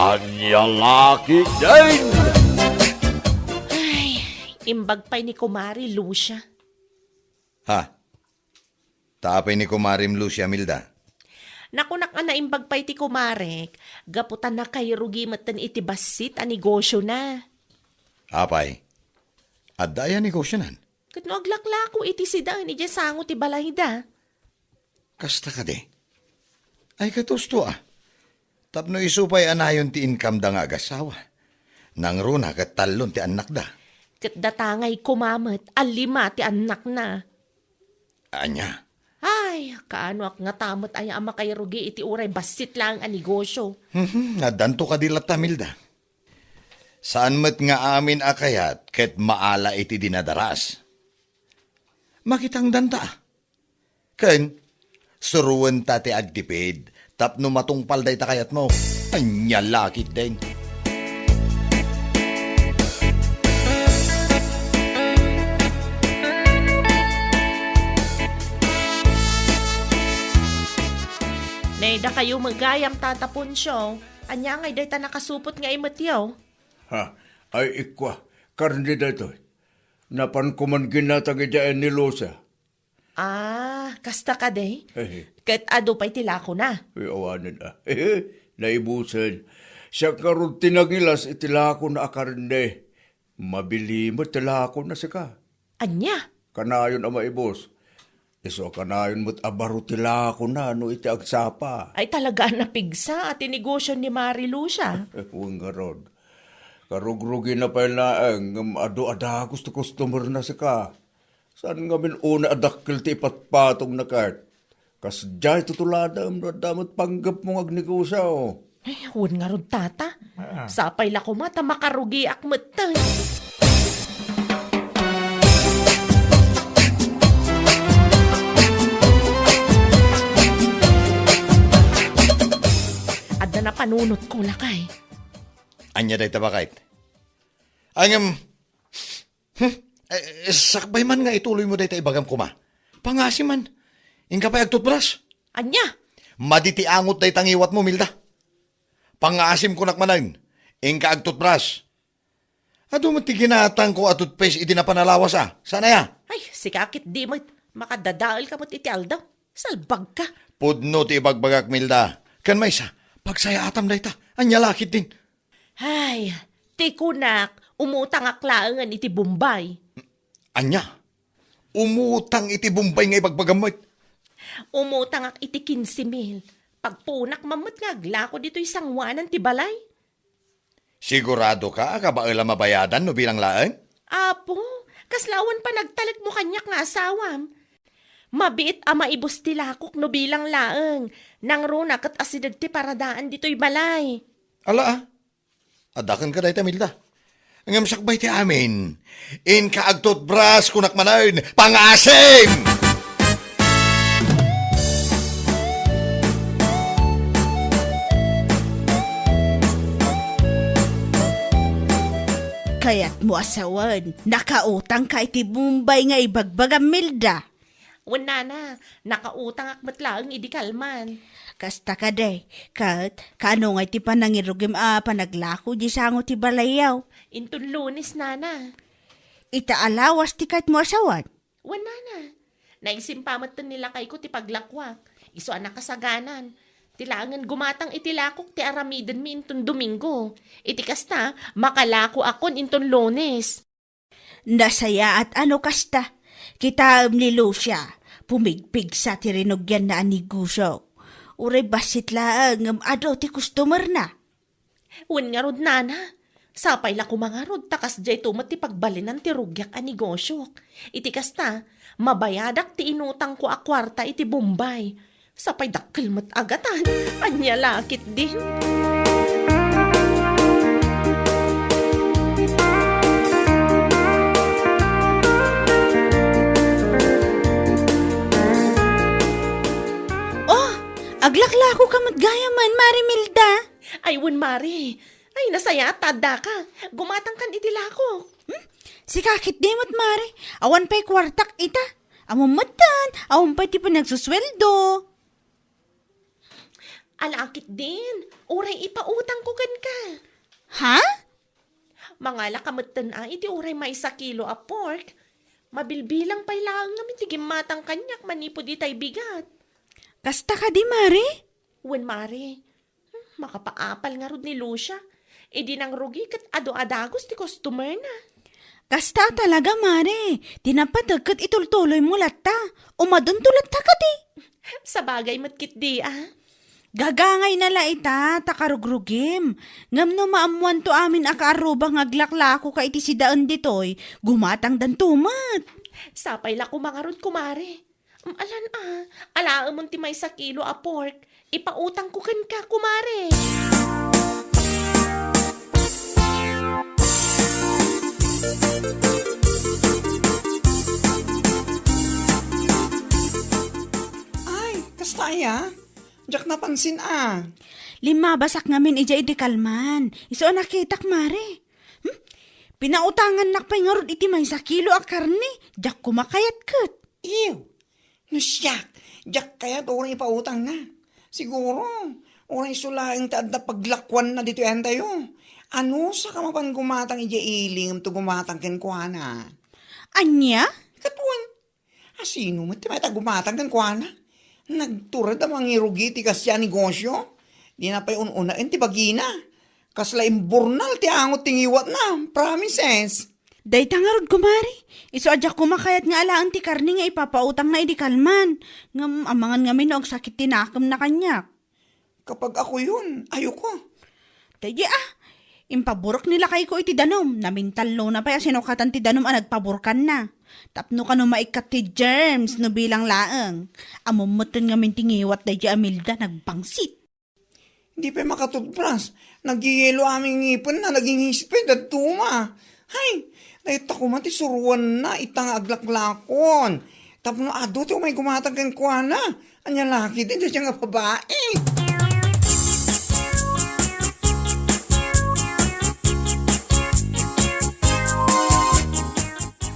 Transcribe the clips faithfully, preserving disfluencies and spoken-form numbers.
Ania la ketdin? Ay, imbag pay ni Kumari Lucia. Ha? Ta apay ni Kumarim Lucia, Milda? Nakunak a naimbag pay ti kumarek, gapu ta nakairugi metten iti bassit a negosiona. Apay? Adda aya negosionan? Ket no aglaklako iti sidaen idiay sango ti balayda. Kasta kadi? Ay, ket husto a. Tapno isu pay a nayon ti income da nga agasawa. Nangruna ket tallon ti annakda. Ket datangay koma met a lima ti annakna. Ania? Ay, kaanoak ngata met aya a makairugi iti uray bassit laeng a negosio. Mhm, addanto kadi latta, Milda. Saan met nga amin a kayat ket maala iti dinadaras. Makitangdanta. Ken, suruenta ti agtipid tapno matungpal dayta kayatmo. Ania la ketdin? Nay, dakayo met gayam, Tata Poncio. Ania ngay dayta nakasupot nga imetyo? Ha, ay ikua, karne daytoy. Napan koman ginatang idiay ni Lucia. Ah, kasta kadi? Hehe. Ket adu pay ti lakona? Ay, awanen a. Naibusen. Siak ngarud ti nangilas iti lakona a karne. Mabili met ti lakona sika. Ania? Kanayon a maibus. Isu a kanayon met a baro ti lakona no iti agsapa. Ay, talaga a napigsa a ti negosio ni Mari Lucia. Wen ngarud. Karugrugina pay laeng ngem adu a dagus ti customer-na sika. Saan ngamin unay a dakkel ti ipatpatongna ket? Kasdiay tutuladem no adda met panggepmo nga agnegosio. Ay, wen ngarud, Tata. Ah. Sapay la koma ta makarugiak metten. Adda napanunotko, lakay. Ania dayta, baket? Ngem, hmm? Eh, sakbay man nga ituloymo dayta ibagam koma. Pangaasim man. Inka pay agtutbras. Ania? Madi ti angot dayta ngiwatmo, Milda. Pangaasim kunak manen. Inka agtutbras. Adu met ti ginatangko a toothpaste idi napan a lawas a. Saan aya? Ay, sika ketdi met. Makadadaelka met iti aldaw. Salbagka. Pudno ti ibagbagak, Milda. Ken maysa, pagsayaatam dayta. Ania la ketdin? Ay, ti kunak, umutangak laengen iti Bombay. Ania? Umutang iti Bombay nga ibagbagam met? Umutangak iti kinse mil. Pagpuonak man met nga aglako ditoy sangoanan ti balay. Siguradoka a kabael a mabayadan no bilang laeng? Apo, kasla awan panagtalekmo kaniak nga asawam. Mabiit a maibus ti lakok no bilang laeng. Nangruna ket asideg ti paradaan ditoy balay. Ala, a. Adda kenka dayta, Milda. Ngem sakbay ti amin, inka agtutbras, kunak manen, pangaasim! Kayatmo a sawen, nakautangka iti Bombay nga ibagbagam, Milda? Wen, nana, nakautangak met laeng idi kalman. Kasta kadi, ket kaano ngay ti panangirugim a panaglako di sango ti balayyo? Inton Lunes, nana. Ita a lawas ti kayatmo a sawen? Wen, nana. Naisem pa met ni lakayko ti paglakuak. Isu a nakasaganan. Ti laengen gumatang iti lakok ti aramidenmi inton Domingo. Iti kasta, makalakoakon inton Lunes. Nasayaat a no kasta. Kitaem ni Lucia, pumigpigsa ti rinugianna a negosio. Uray bassit laeng ngem adu ti customer-na. Wen ngarud, nana, sapay la koma ngarud ta kasdiay to met ti pagbalinan ti rugiak a negosiok. Iti kasta, mabayadak ti inutangko a kuarta iti Bombay. Sapay dakkel met a gatan. Ania la ketdin? Oh, aglaklakoka met gayamen, Mari Milda. Ay, wen, Mari. Ay, nasayaat ta addaka. Gumatangkan iti lakok. Hmm? Sika ketdi met, Mari. Awan pay kuartak ita. Ammom metten, awan pay ti panagsusueldo. Ala ketdin, uray ipautangko kenka. Ha? Mangalaka metten a iti uray maysa kilo a pork. Mabilbilang pay laeng ngamin ti gimmatang kaniak manipud itay bigat. Kasta kadi, Mare? Wen, Mare. Hmm, makapaapal ngarud ni Lucia. Idi nangrugi ket adu a dagus ti customer na. Kasta a talaga, Mare. Ti napateg ket itultuloymo latta. Umadunto latta kadi. Sabagay met ketdi, a. Gagangayna la ita, ta karugrugim. Ngem no maammoanto amin a kaarruba nga aglaklakoka iti sidaen ditoy, gumatangdanto met. Sapay la koma ngarud, kumare. Am, alan a, alaemon ti maysa kilo a pork. Ipautangko kenka, kumare. Ay, kasta aya? Diak napansin a. Limmabasak ngamin idiay idi kalman. Isu a nakitak, Mare. Hmm? Pinautangannak pay ngarud iti maysa kilo a karne. Diak koma kayat ket. Ew. No siak, diak kayat uray ipautangna. Siguro, uray isu laeng ti adda paglakuanna ditoy entayo. Anusaka mapan gumatang idiay ili ngem to gumatang kenkuana. Ania? Ket wen, asino met ti mayat a gumatang kenkuana? Nagtured a mangirugi ti kasdiay a negosio. Dina pay un-unaen ti bagina. Kasla imburnal ti angot ti ngiwatna. Promises. Dayta ngarud, kumare. Isu a diak koma kayat nga alaen ti karne nga ipapautangna idi kalman. Ngem amangan ngamin no agsakit ti nakemna kaniak. Kapag ako yun, ayoko. Daydi a, impaburek ni lakayko iti danum. Namintallona pay a sinukatan ti danum a nagpaburkanna. Tapno kano maikkat ti germs no bilang laeng. Ammom metten ngamin ti ngiwat daydi a Milda, nagbangsit. Di pay makatutbras. Nagyeyelo amin ngipenna, naging hisped, dadduma. Hay, dayta koma ti suruanna ita nga aglaklakon. Tapno adu ti umay gumatang kenkuana. Ania la ketdi dayta nga babai?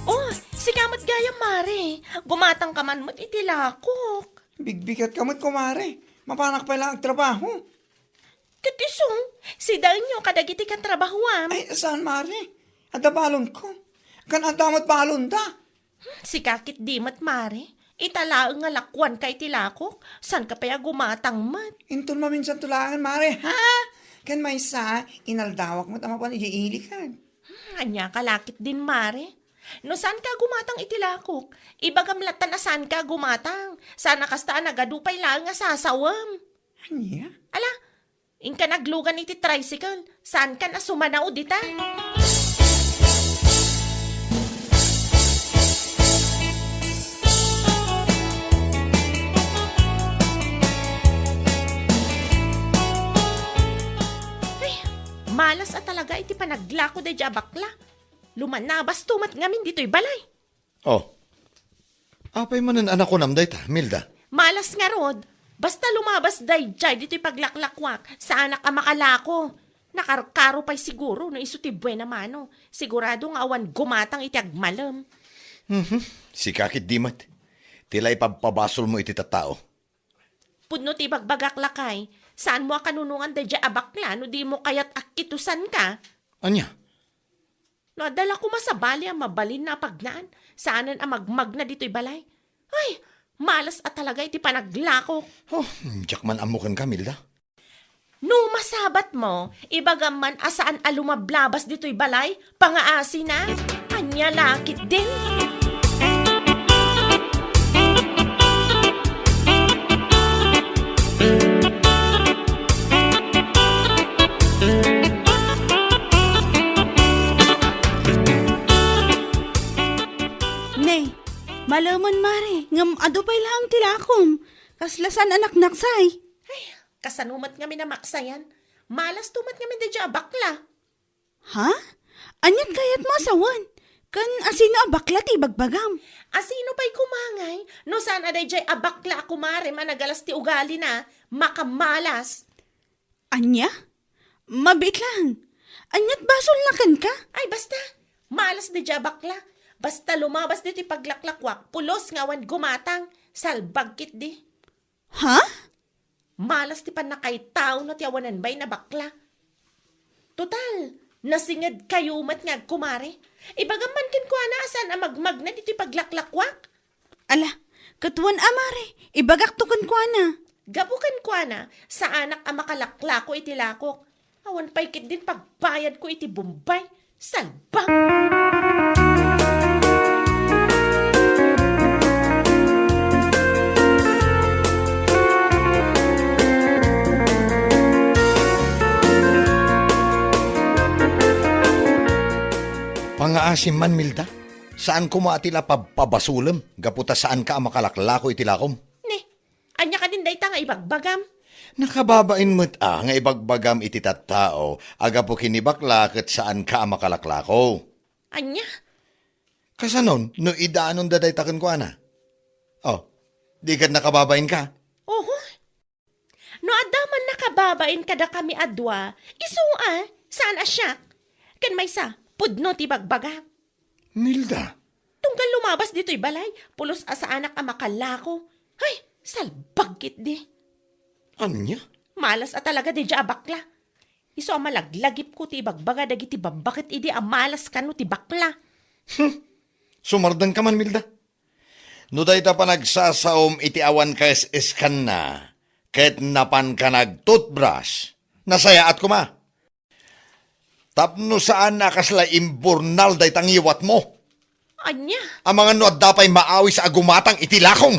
Oh, sika met gayam, Mare. Gumatang ka man met iti lakok. Bigbigat ka met, kumare. Mapanak pay lang agtrabaho. Ket isu, sidaenyo kadagiti katrabahoam. Ay, saan, Mare? Adda balonko. Kan adda met balonda. Hmm, sika ketdi met, Mare. Ita laeng nga lakuanka iti lakok, saanka pay a gumatang met. Inton maminsanto laengen, Mare, ha? Ken maysa, inaldawak met a mapan idiay ilikan. Hmm, aniaka la ketdin, Mare? No saanka a gumatang iti lakok, ibagam lattan a saanka a gumatang. Saan a kasta a nagadu pay laeng a sasawem. Ania? Ala, inka naglugan iti tricycle. Saankan a sumanao dita. Ay, malas a talaga iti panaglako daydiay a bakla. Lumanabasto met ngamin ditoy balay. Oh. Apay manen a nakunam dayta, Milda? Malas ngarud. Basta lumabas daydiay ditoy paglaklakuak, saanak a makalako. Nakarkaro pay siguro no isu ti buena mano. Sigurado nga awan gumatang iti agmalem. Mhm. Sika ketdi met. Ti la ipabpabasolmo iti tattao. Pudno ti ibagbagak, lakay. Saanmo a kanunongan daydiay a bakla no dimo kayat a kitusanka. Ania? No adda la koma sabali a mabalinna a pagnaan, saanen a magmagna ditoy balay. Ay, malas a talaga iti panaglakok. Oh, diak man ammo kenka, Milda. No masabatmo, ibagam man a saan a lumablabas ditoy balay, pangaasina. Ania la ketdin? Ne, malemen, Mare, ngem adu pay laeng ti lakom. Kasla saan a naknaksay. Ay, kasano met ngamin a maksayan? Malasto met ngamin daydiay a bakla. Ha? Aniat kayatmo a sawen? Ken asino a bakla ti ibagbagam? Asino pay koma ngay no saan a daydiay a bakla a kumarem a nagalas ti ugalina, makamalas? Ania? Mabiit laeng. Aniat basolna kenka? Ay, basta. Malas daydiay a bakla. Basta lumabas ditoy paglaklakuak, pulos nga awan gumatang. Salbag ketdi. Ha? Malas ti pannakaitaona ti awanan bain a bakla. Total, nasingedkayo met nga agkumare. Ibagam man kenkuana a saan a magmagna ditoy paglaklakuak. Ala, ket wen a mare, ibagakto kenkuana. Gapu kenkuana, saanak a makalaklako iti lakok. Awan pay ketdin pagbayadko iti Bombay. Salbag! Pangaasim man, Milda. Saan koma a ti la pabpabasolem gapu ta saanka a makalaklako iti lakom. Ne, ania kadin dayta nga ibagbagam? Nakababain met a nga ibagbagam iti tattao a gapu ken ni bakla ket saanka a makalaklako. Ania? Kasanon no idanon da dayta kenkuana? Oh, di ket nakababainka? Oho. No adda man nakababain kadakami a dua, isu a, saan a siak. Ken maysa, pudno ti bagbaga. Nilda. Tunggal lumabas ditoy balay, pulos a saanak a makalako. Hay, salbag ketdi. Ania? Malas a talaga daydiay a bakla. Isu a malaglagipko ti ibagbaga dagiti babbaket idi a malas kano ti bakla. Hmm. Sumardengka man, Milda. No dayta panagsasaom iti awan kaes-eskanna, ket napanka nag-toothbrush, nasayaat koma. Tapno saan a kasla imburnal dayta ngiwatmo. Ania? Amangan no adda pay maawis a gumatang iti lakong.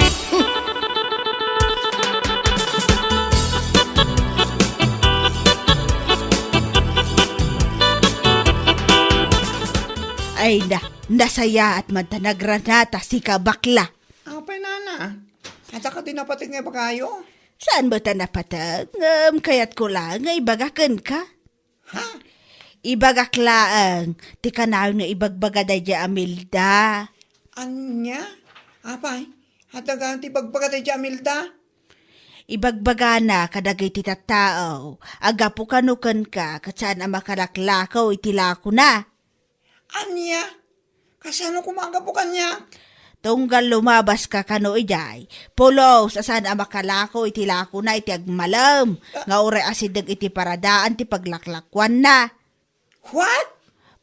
Ay na, nasayaat man ta nagranata sika, bakla. Apay, nana? Adda kadi napateg nga ibagayo? Saan met a napateg? Ngem kayatko laeng nga ibaga kenka. Ha? Ibagak laeng ti kanayon nga ibagbaga daydiay a Milda. Ania? Apay, adda gayam ti ibagbaga daydiay a Milda? Ibagbagana kadagiti tattao a gapu kano kenka ket saan a makalaklako iti lakona. Ania? Kasano koma a gapu kaniak? Tunggal lumabaska kano idiay, pulos a saan a makalako iti lakona iti agmalem nga uray asideg iti paradaan ti paglaklakuanna. What?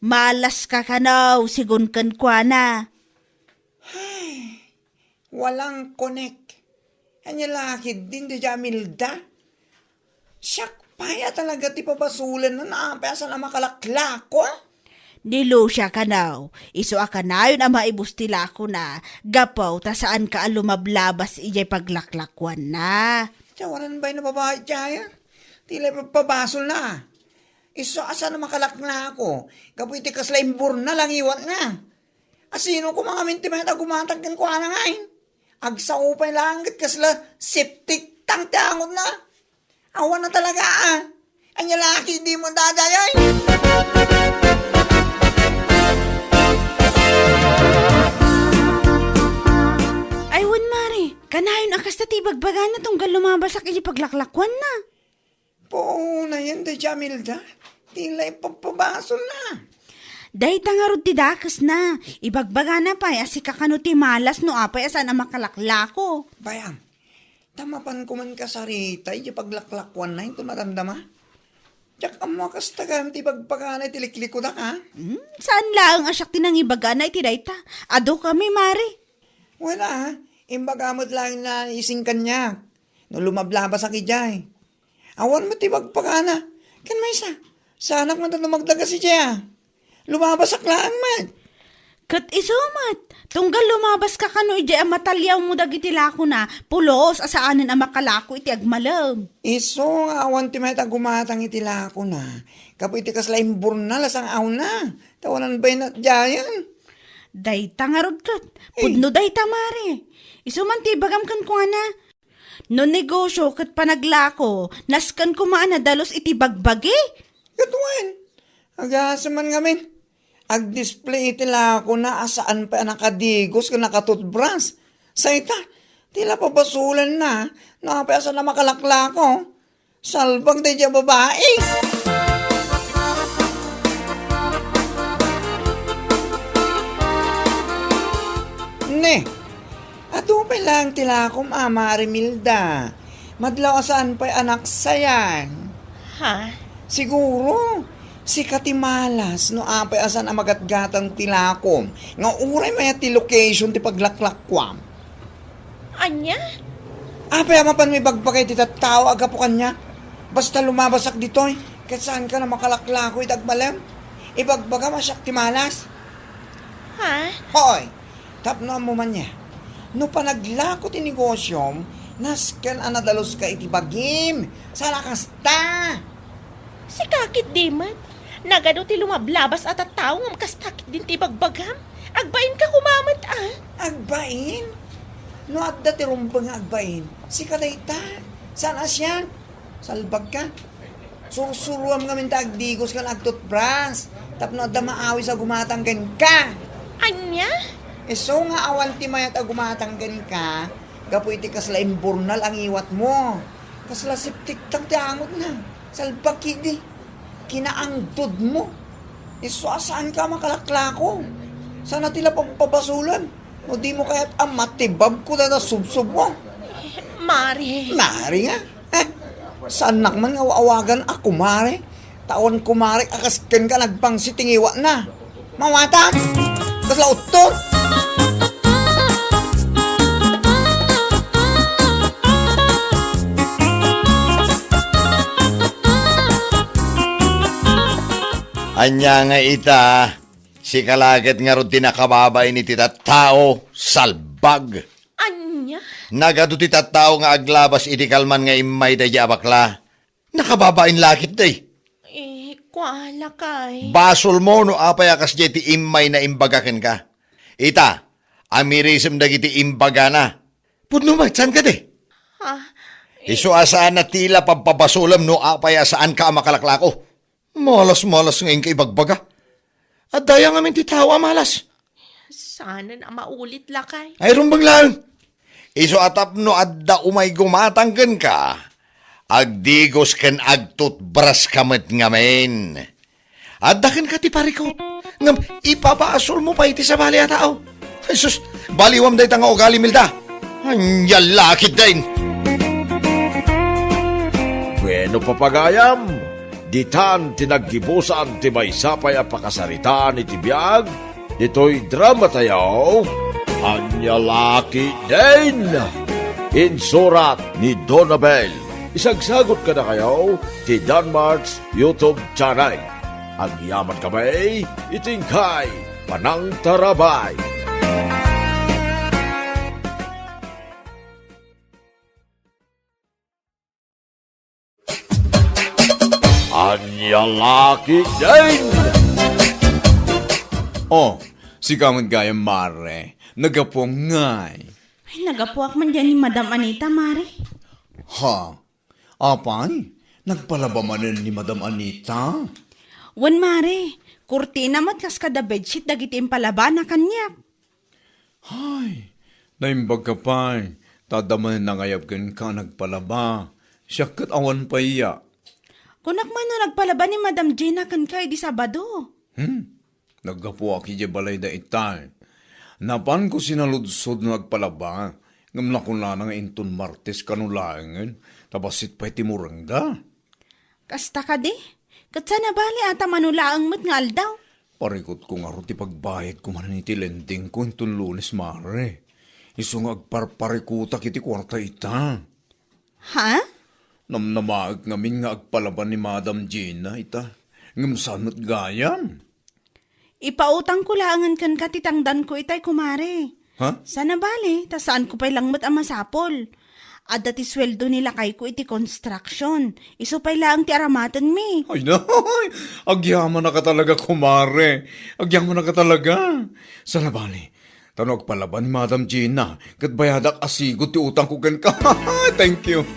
Malaska kano, sigun kenkuana. Ay, walang connect. Ania la ketdin daydiay a Milda? Siak pay a talaga ti pabasolenna, apay a saan a makalaklako? Ni Lucia kano, isu a kanayon a maibus ti lakona, gapu ta saanka a lumablabas idiay paglaklakuanna. Ti awanan bain a babai diay, ti la pabasolna. Isu a saan a makalaklako, gapu iti kasla imburnal a ngiwatna. A sino koma ngamin ti mayat a gumatang kenkuana ngay? Agsao pay laeng ket kasla septic tank ti angotna. Awan a talaga, a. Ania la ketdi dayta, ay? Ay, wen, mare. Kanayon a kasta ti ibagbagana tunggal lumabasak iti paglaklakuanna. Puonayen daydiay a Milda, ti la ipagpabasolna. Dayta ngarud ti dakesna. Ibagbagana pay a sika kano ti malas no apay a saan a makalaklako. Bayam, ta mapan koma kasarita iti paglaklakuanna inton madamdama. Diak ammo a kasta gayam ti ibagbagana iti liklikudak, a? Hmm, saan laeng a siak ti nangibagana iti dayta. Adu kami, mare. Wen a, imbaga met laeng ni Ising kaniak no lumablabasak idiay. Awan met ti ibagbagana. Ken maysa, saanak met a dumagdagas idiay, a. Lumabasak laeng met. Ket isu met, tunggal lumabaska kano idiay a mataliawmo dagiti lakona, pulos a saanen a makalako iti agmalem. Isu nga awan ti mayat a gumatang iti lakona, gapu iti kasla imburnal a sang-awna, ta awanan bain a diayen. Dayta ngarud ket, eh, pudno dayta, mare. Isu man ti ibagam kenkuana. No negosio ket panaglako, nasken koma a nadalus iti bagbagi. Ket wen, agasem man ngamin. Agdisplay iti lakona a saan pay a nakadigos ken nakatutbras. Sayta, ti la pabasolenna no apay a saan a makalaklako. Salbag daydiay a babai. Ne, adu pay laeng ti lakom a, Mare Milda. Madlaw a saan pay a naksayan. Ha? Siguro, sika ti malas no apay a saan a magatgatang ti lakom nga uray mayat ti location ti paglaklakuam. Ania? Apay a mapanmo ibagbaga iti tattao a gapu kaniak? Basta lumabasak ditoy, ket saanka a makalaklako iti agmalem? Ibagbagam a siak ti malas? Ha? Hoy! Tapno ammo man nia, no panaglako ti negosiom, nasken a nadaluska iti bagim. Saan a kasta? Sika ketdi met. Nagadu ti lumablabas a tattao ngem kasta ketdin ti ibagbagam. Agbainka koma met, a. Agbain? No adda ti rumbeng nga agbain, sika dayta. Saan a siak? Salbagka. Sursuruam ngamin ta agdigos ken agtutbras tapno adda maawis a gumatang kenka. Ania? Isu nga awan ti mayat a gumatang kenka gapu iti kasla imburnal a ngiwatmo. Kasla septic tank ti angotna. Salbag ketdi. Kinaangdodmo. Isu a saanka a makalaklako. Saan a ti la pagpabasolem. No dimo kayat a matibabko dayta subsobmo. Mare. Mare nga? Eh, saannak man nga awagan a kumare. Ta awan kumare a kas kenka nagpangsit ti ngiwatna. Mawatan! Kasla utton! Ania nga ita, sika la ket ngarud ti nakababain iti tattao, salbag. Ania? Nagadu ti tattao nga aglabas iti kalman nga immay daydi a bakla. Nakababain la ketdi. Eh, kua, lakay. Basolmo no apay a kasdiay ti immayna imbaga kenka. Ita, amirisem dagiti imbagana. Pudno met, saan kadi? Ha? Isu a saan a ti la pagpabasolem no apay a saanka a makalaklako. Malas-malas nga inka ibagbaga. Adda aya ngamin ti tao a malas? Saanen a maulit, lakay. Ay, rumbeng laeng. Isu a tapno adda umay gumatang kenka, agdigos ken agtutbraska met ngamin. Adda kenka ti parikut, ngem ipabasolmo pay ti sabali a tao. Jesus, baliwam dayta nga ugali, Milda. Ania la ketdin? Bueno, papagayam, ditan ti naggibusan ti maysa pay a pakasaritaan iti biag ditoy dramatayo, Ania la ketdin? Insurat ni Donabel. Isagsagut kadakayo ti Danmart's YouTube channel. Agyaman kami iti inkay panangtarabay. Ania la ketdin? Oh, sika met gayam, mare. Nagapuam ngay. Ay, nagapuak man diay ni Madam Anita, mare. Ha? Apay? Nagpalaba manen ni Madam Anita? Wen, mare. Kurtina met kas kada bedsheet dagiti impalabana kaniak. Hay, naimbagka pay, ta adda manen nangayab kenka a nagpalaba. Siak ket awan pay aya. Kunak man no nagpalaba ni Madam Gina kenka idi Sabado. Hmm, naggapuak idiay balayda itay. Napanko sinaludsod no nagpalaba, ngem nakunana nga inton Martes kano laengen, ta bassit pay ti murengda. Kasta kadi? Ket saan a bale a ta mano laeng met nga aldaw? Parikutko ngarud ti pagbayadko manen iti lendingko inton Lunes, mare. Isu nga agparparikutak iti kuarta ita. Ha? Namnamaek ngamin nga agpalaba ni Madam Gina ita. Ngem saan met gayam? Ipautangko laengen kenka ti tangdanko itay, kumare. Ha? Saan a bale, ta saanko pay lang met a masapul. Adda ti sueldo ni lakayko iti construction. Isu pay laeng ti aramatenmi. Ay, nay! Agyamanaka talaga, kumare. Agyamanaka talaga. Saan a bale, ta no agpalaba ni Madam Gina, ket bayadak a sigud ti utangko kenka. Thank you.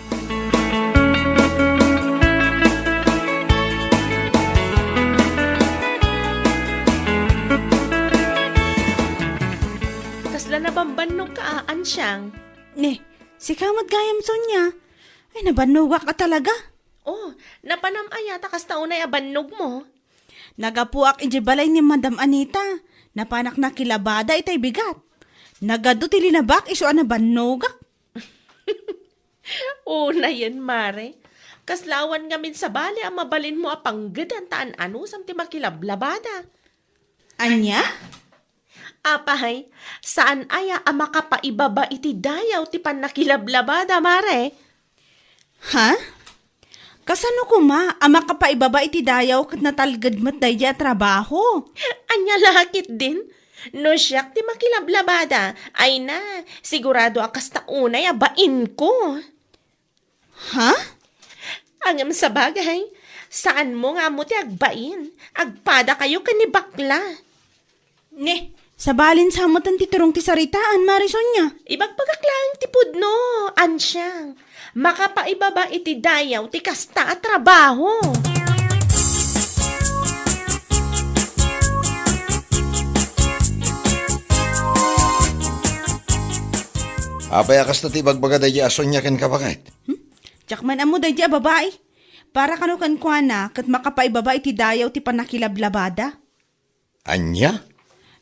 Kasla nabambannogka a, Ansiang? Ne, sika met gayam, Sonia. Ay, nabannogak a talaga. Oh, napanam aya ta kasta unay a bannogmo? Nagapuak idiay balay ni Madam Anita. Napanak nakilabada itay bigat. Nagadu ti linabak isu a nabannogak. Unayen, Mare. Kasla awan ngamin sabali a mabalinmo a panggedan ta an-anusam ti makilablabada. Ania? Apay, saan aya a makapaibaba iti dayaw ti pannakilablabada, Mare? Ha? Kasano koma a makapaibaba iti dayaw ket natalged met daydi a trabaho? Ania la ketdin? No siak ti makilablabada, ay na, sigurado a kasta unay a bainko. Ha? Ngem sabagay, saanmo nga ammo ti agbain. Agpadakayo ken ni bakla. Ne, sabalin sa metten ti turong ti saritaan, Mare Sonia. Ibagbagak laeng ti pudno, ansiang. Makapaibaba iti dayaw ti kasta a trabaho. Apay a kasta ti ibagbaga daydi a Sonia kenka, baket? Hmm? Diak man ammo daydi a babai. Para kano kenkuana ket makapaibaba iti dayaw ti pannakilablabada. Ania?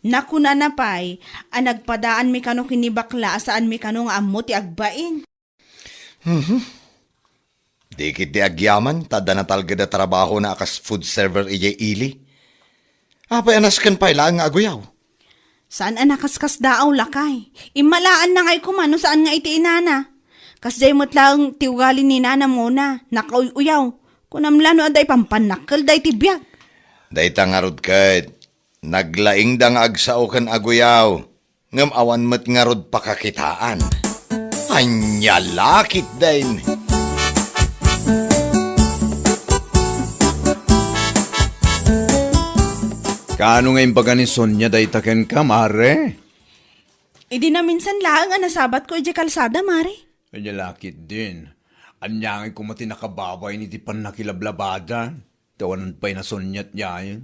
Nakunana pay a nagpadaanmi kano ken ni bakla a saanmi kano nga ammo ti agbain. Mhm. Di ketdi agyaman ta adda natalged a trabahona a kas food server idiay ili. Apay a nasken pay laeng nga aguyaw? Saan a nakaskasdaaw, lakay. Immalaanna ngay koma no saan nga iti inana. Kasdiay met laeng ti ugali ni nanam nguna, nakauy-uyaw. Kunam la no adda ipampannakkel daydi biag. Dayta ngarud ket, naglaingda nga agsao ken aguyaw, ngem awan met ngarud pakakitaan. Ania la ketdin? Kaano nga imbaga ni Sonia dayta kenka, Mare? Idi naminsan laeng a nasabatko idiay kalsada, Mare. Ania la ketdin? Ania ngay koma ti nakababain iti pannakilablabada? Tawanan pay nasuniat yayen.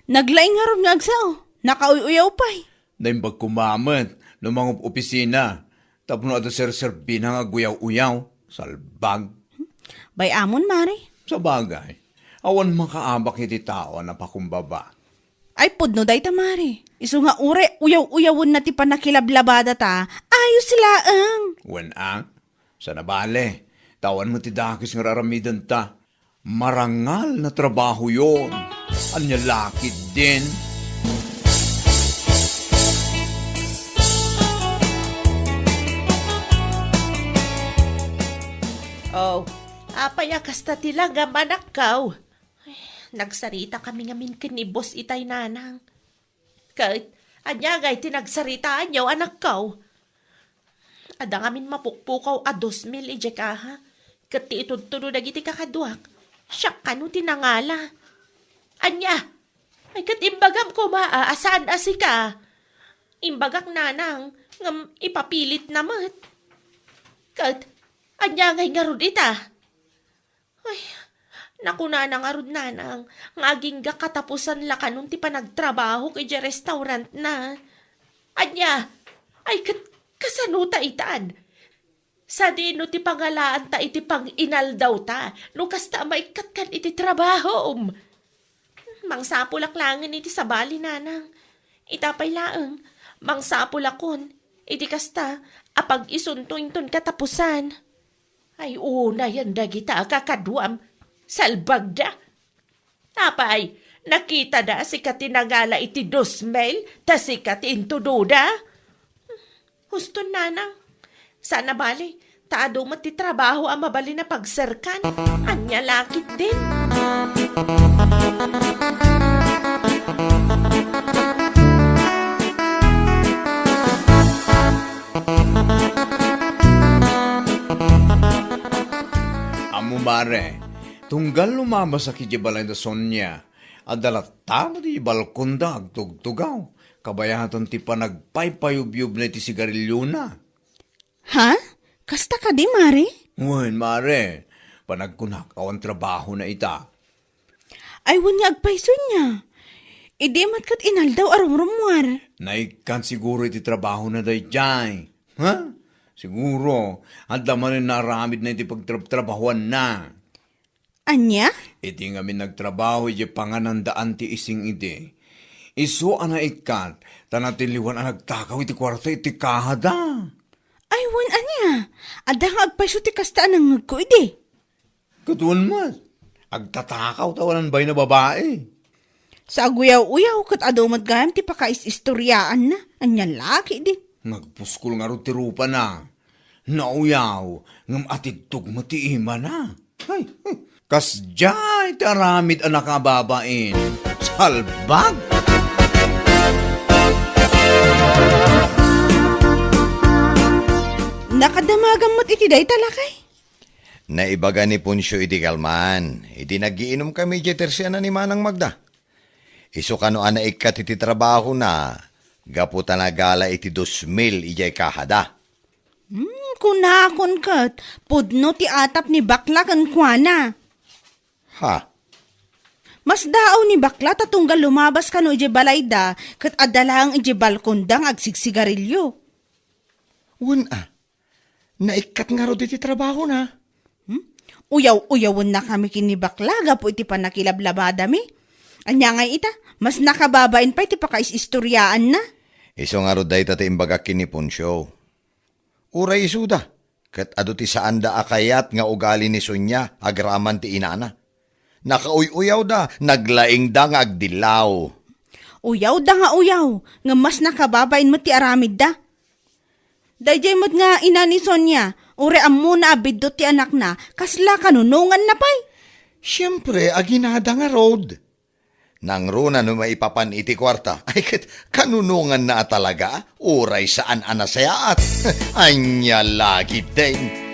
Naglaing ngarud nga agsao. Nakauy-uyaw pay. Naimbag koma met no mangup-opisina tapno adda serserbina nga aguyaw-uyaw. Salbag. Bay-amon, Mare. Sabagay, awan makaabak iti tao a napakumbaba. Ay, pudno dayta, Mare. Isu nga uray uyaw-uyawenna ti pannakilablabadata, ayos laeng. Wen a, saan a bale, ta awan met ti dakes nga ar-aramidenta. Marangal na trabaho yon. Ania la ketdin? Oh, apay a kasta ti langam, anakko? Ay, nagsaritakami ngamin ken ni Boss itay, Nanang. Ket, ania ngay ti nagsaritaanyo, anakko? Adda ngamin mapukpukaw a dos mil idiay kaha, ket ti itudtudo dagiti kakaduak, siak kano ti nangala. Ania? Ay, ket imbagam koma a, a saan a sika. Imbagak, Nanang, ngem ipapilitna met. Ket, ania ngay ngarud ita? Ay, nakunana ngarud, Nanang, nga agingga katapusan la kanon ti panagtrabahok idiay restaurantna. Ania? Ay, ket kasano ta itan? Sadino ti pangalaanta iti panginaldawta no kasta a maikkatkan iti trabahom? Mangsapulak laengen iti sabali, Nanang. Ita pay laeng, mangsapulakon iti kasta a pag-isunto inton katapusan. Ay, unayen dagita a kakaduam, salbagda. Apay, nakitada a sika ti nangala iti dos mil, ta sika ti intudoda? Huston, Nanang. Saan a bale, ta adu met ti trabaho a mabalin a pagserkan. Ania la ketdin? Ammo, Mare, tunggal lumabasak idiay balay da Sonia, adda latta met idiay balkonda agtugtugaw, kabayatan ti panagpaypayubyubna iti sigariliona. Ha? Kasta kadi, Mare? Wen, Mare. Panagkunak, awan trabahona ita. Ay, wen nga agpayso nia. Idi met ket inaldaw a rumrummuar. Naikkan siguro iti trabahona daydiay. Ha? Siguro, adda manen naaramidna iti pagtrabtrabahuanna. Ania? Iti ngamin nagtrabaho idiay panganandaan ti ising idi, isu a naikkat, ta natiliwan a nagtakaw iti kuarta iti kahada. Ay, wen, ania? Ah, adda nga agpayso ti kasta a nangngegko idi. Ket wen met, agtatakaw ta awan bain a babai. Sa aguyaw-uyaw, ket adu met gayam ti pakais-istoriaanna. Ania la ketdin? Nagpuskol ngarud ti rupana. Nauyaw, ngem atidtog met ti imana. Ay, hmm. Kasdiay ti aramid a nakababain. Salbag! Nakadamagam met iti dayta, lakay? Naibaga ni Poncio iti kalman, iti nagiinumkami idiay tersiana ni Manang Magda. Isu kano a naikkat iti trabahona, gapu ta nagala iti dos mil idiay kahada. Hmm, kunakon ket, pudno ti atap ni bakla kenkuana. Ha? Masdaaw ni bakla ta tunggal lumabas kano idiay balayda, ket adda laeng idiay balkonda nga agsigsigarilio. Wen a, naikkat ngarud iti trabahona. Hmm? Uyaw-uyawennakami ken ni bakla gapu iti pannakilablabadami. Ania ngay ita, mas nakababain pay ti pakais-istoriaanna. Isu ngarud dayta ti imbagak ken ni Poncio. Uray isuda, ket adu ti saanda a kayat nga ugali ni Sonia agraman ti inana. Nakauy-uyawda, naglaingda nga agdillaw. Uyawda nga uyaw, ngem mas nakababain met ti aramidda. Daydiay met nga ina ni Sonia, uray ammona a biddut ti anakna, kasla kanunonganna pay? Siempre, aginada ngarud. Nangruna no maipapan iti kuarta. Ay, ket kanunonganna a talaga, uray saan a nasayaat. Ania la ketdin?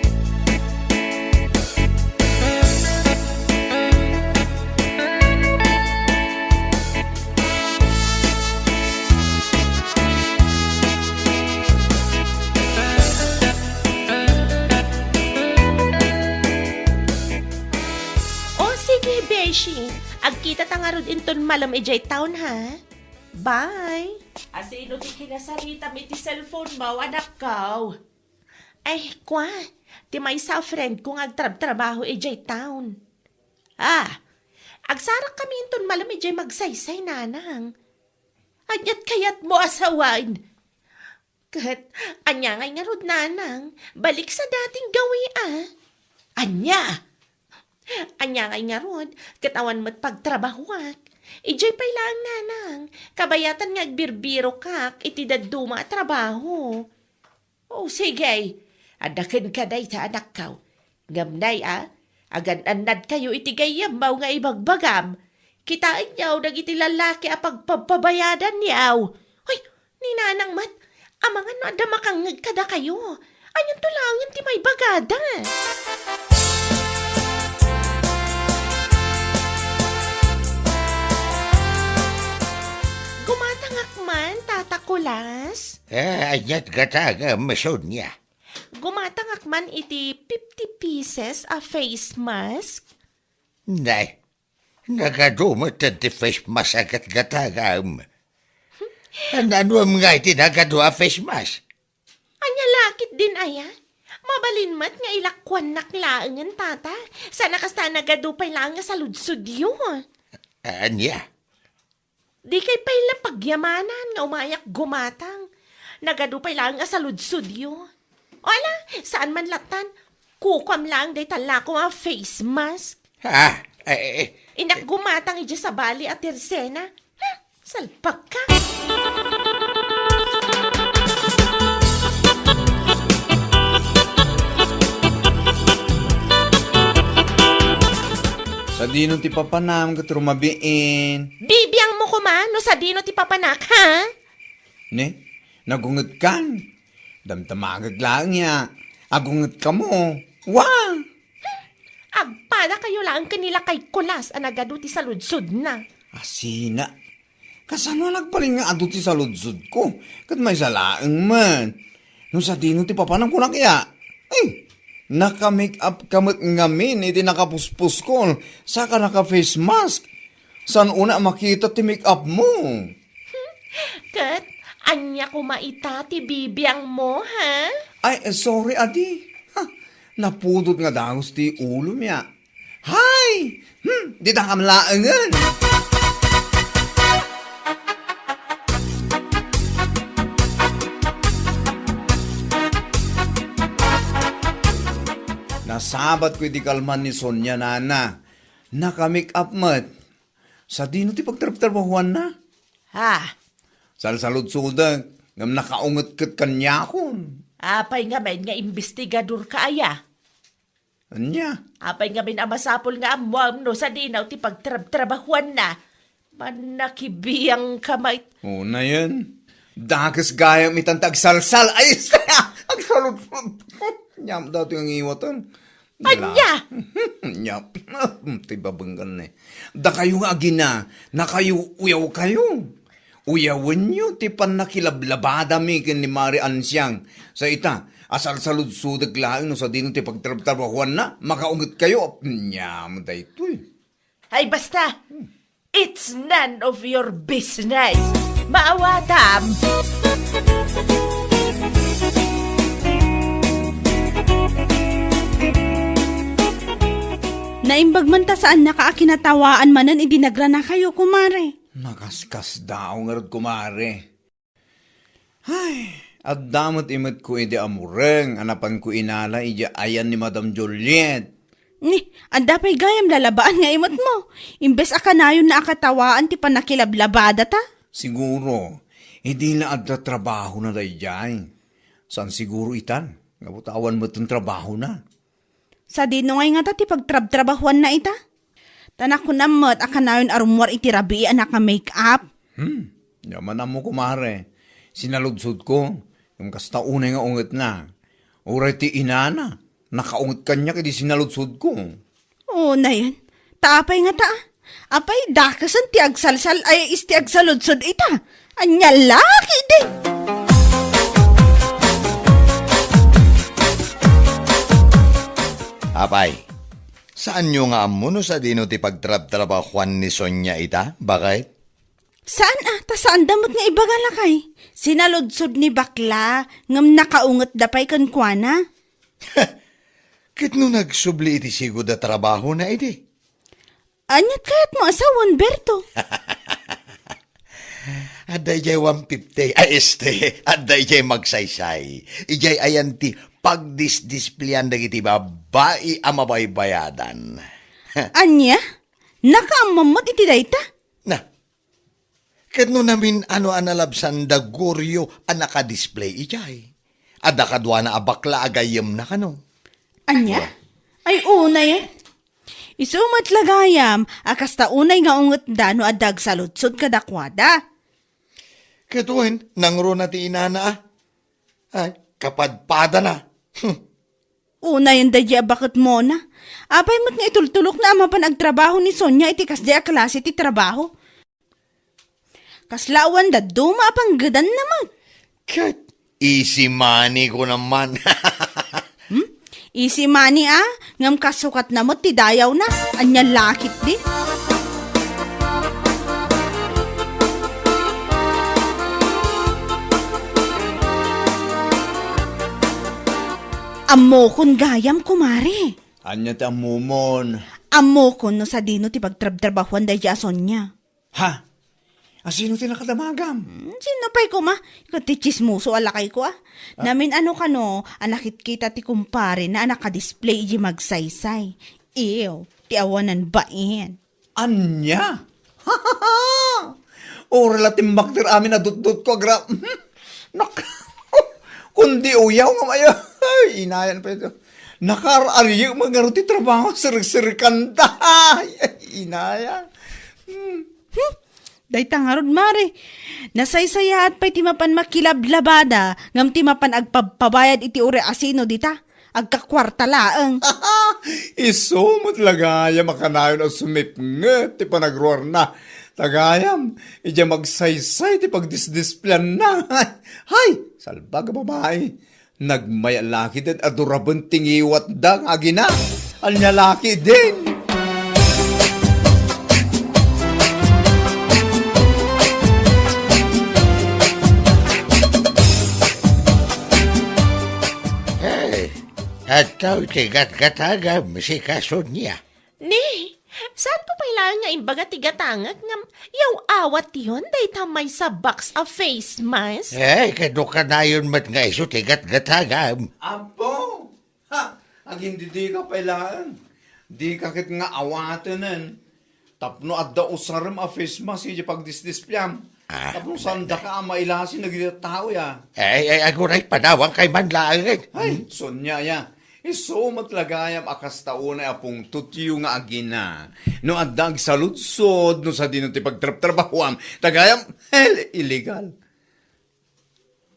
O, sige, Beshi. Agkitata ngarud inton malem idiay town, ha? Bye. Asino ti kinasaritam iti cellphone mo, anakko? Ay, kua, ti maysa a friend ko nga agtrabtrabaho idiay town. Ah, agsarakkami inton malem idiay Magsaysay, nanang. Aniat kayatmo a sawen? Ket ania ngay ngarud, nanang? Balik sa dating gawi, a. Ania? Ania ngay ngarud, ket awan met pagtrabahoak. Idiay pay laeng, nanang, kabayatan nga agbirbirokak iti dadduma a trabaho. O, sige. Adda kenka dayta, anakko. Ngem nay a, agan-annadkayo iti gayyemmo nga ibagbagam. Kitaenyo dagiti lalaki a pagpabpabayadanyo. Hoy, ni nanang met, amangan no adda makangngeg kadakayo. Anianto laengen ti maibagada? Gumatangak man, Tata Kulas. Eh, aniat gatangem, Sonia? Gumatangak man iti fifty pieces a face mask. Nay, nagadu met ti face mask a gatgatangam. Naanuem ngay ti nagadu a face mask? Ania la ketdin aya? Mabalin met nga ilakuannak laengen, Tata. Saan a kasta a nagadu pay laeng a saludsodyo. Ania? Dikay pay la pagyamanan nga umayak gumatang. Nagadu pay laeng a saludsodyo. O ala, saan man lattan, kukuam laeng dayta lakom a face mask. Ah, eh, eh, eh. Innak gumatang idiay sabali a tersena. Hmm, salpagka. Sadino ti papanam ket rumabiin? Bibiangmo koma no sadino ti papanak, ha? Ne, nagungetkan. Damdamagek laeng ya. Agungetkamo. Wa! Agpadakayo laeng ken ni Lakay Kulas a nagadu ti saludsodna. Asina. Kasano a nagbalin nga adu ti saludsodko? Ket maysa laeng met. No sadino ti papanam kunak ya? Eh, naka-make up ka met ngamin iti nakapuspuskol, saka naka-face mask. Saan unay a makita ti make up mo? Ket ania koma ita ti bibiangmo, ha? Ay, sorry, adi. Ha, napudot nga dagus ti ulom ya. Hay! Hmm, dita kam laengen. Sabatko iti kalman ni Sonia, nana. Naka-make up met. Sadino ti pagtrabtrabahuanna? Ha? Salsaludsodek, ngem nakaunget ket kaniakon. Apay ngamin nga imbestigador ka aya? Ania? Apay ngamin a masapul nga ammoam no sadino ti pagtrabtrabahuanna? Mannakibiang ka met. Unayen. Dakes gayam itan ti agsalsal. Ay, agsaludsod. Aniam datoy nga ngiwatan. Ania? Ania? Ti babenggan ni. Dakayo nga agina, nakayo uyawkayo. Uyawenyo ti pannakilablabadami ken ni Mari Ansiang. Sa ita, asalsaludsodek laeng no sadino ti pagtrabtrabahuanna, makaungetkayo. Aniam daytoy. Ay, basta! It's none of your business! Maawatam! Naimbag man ta saannaka a kinatawaan manen idi nagranakayo, kumare. Nakaskasdaaw ngarud, kumare. Ay, adda met imetko idi amureng a napanko inala idiay ayan ni Madam Juliet. Ni, adda pay gayam lalabaan nga imetmo. Imbes a kanayonna a katawaan ti pannakilablabadata. Siguro, idi la adda trabahona daydiay. Saan siguro itan, nga butawan met ti trabahona. Sadino ngay ngata ti pagtrabtrabahuanna ita? Ta nakunam met a kanayon a rummuar iti rabii a naka-make up. Hmm, diak man ammo, kumare. Sinaludsodko, ngem kasta unay nga ungetna. Uray ti inana, nakaunget kaniak idi sinaludsodko. Unayen, ta apay ngata? Apay, dakesen ti agsalsal ay is ti agsaludsod ita. Ania la ketdi? Apay, saanyo nga ammo no sadino ti pagtrabtrabahuan ni Sonia ita? Baket? Saan a, ta saanda met nga ibaga lakay. Sinaludsod ni bakla, ngem nakaungetda pay kenkuana. Ket no nagsubli iti sigud a trabahona idi? Aniat kayatmo a sawen, Berto? Adda idiay one fifty, ay, este, adda idiay Magsaysay. Idiay ayan ti pagdisdispleyan dagiti babbai a mabaybayadan. Ania? Nakaammom met iti dayta? Na, ket no namin-ano a nalabsanda, Gorio, a nakadisplay idiay. Adda kaduana a bakla a gayyemna kano. Ania? Ay, unayen. Isu met la gayam a kasta unay nga ungetda no adda agsaludsod kadakuada. Ket wen, nangruna ti inana, a? Ay, kapadpadana. Hmm. Unayen daydiay a baketmona. Apay met nga itultulokna a mapan agtrabaho ni Sonia iti kasdiay a klase ti trabaho? Kasla awan dadduma a panggedanna met. Ket easy money ko naman. Hmm? Easy money, a? Ngem kasukatna met ti dayawna. Ania la ketdi? Ammokon gayam, kumare. Ania ti ammomon? Ammokon no sadino ti pagtrabtrabahuan daydiay a Sonia. Ha? Asino ti nakadamagam? Hmm, sino pay koma? Ket ti tsismoso a lakayko, a. Ah. Namin-ano kano a nakitkita ti kumparena a nakadisplay iti Magsaysay. Ew, ti awanan bain. Ania? Uray la timmakder amin a dutdotko, agra-, nak-, kundi uyaw nga maya-, ay, inayan pay ito. Nakaar-aryek met ngarud ti trabaho, sirikanta. Ay, inayan. Hmm. Hmm. Dayta ngarud, mare. Nasaysayaat pay ti mapan makilablabada, ngem ti mapan agpabpabayad iti uray asino dita. Agkakuarta laeng. Isu met la gayam a kanayon a sumipnget ti panagruarna. Ta gayam, idiay Magsaysay ti pagdisdispleanna. Hay, salbag a babai. Nagmaya la ketdi a duraben ti ngiwatda nga agina. Ania la ketdin? Hey, adtoy ti gatgatagam, sika Sonia. Ni, saanko pay laeng nga imbaga ti gatangek ngem yaw-awatyon dayta maysa box a face mask? Ay, kano kanayon met nga isu ti gatgatagam? Apo! Ha! Agindidika pay laeng. Dika ket nga awatenen. Tapno adda usarem a face mask iti pagdisdispliam. Ah, tapno saan daka a mailasi dagiti tao ya. Ay, ay, aguray, padawan kay man laeng. Ay, Sonia ya. Isu met la gayam a kasta unay a pungtotyo nga agina. No adda agsaludsod, no sadino ti pagtraptrabahoam, ta gayam, hel, illegal.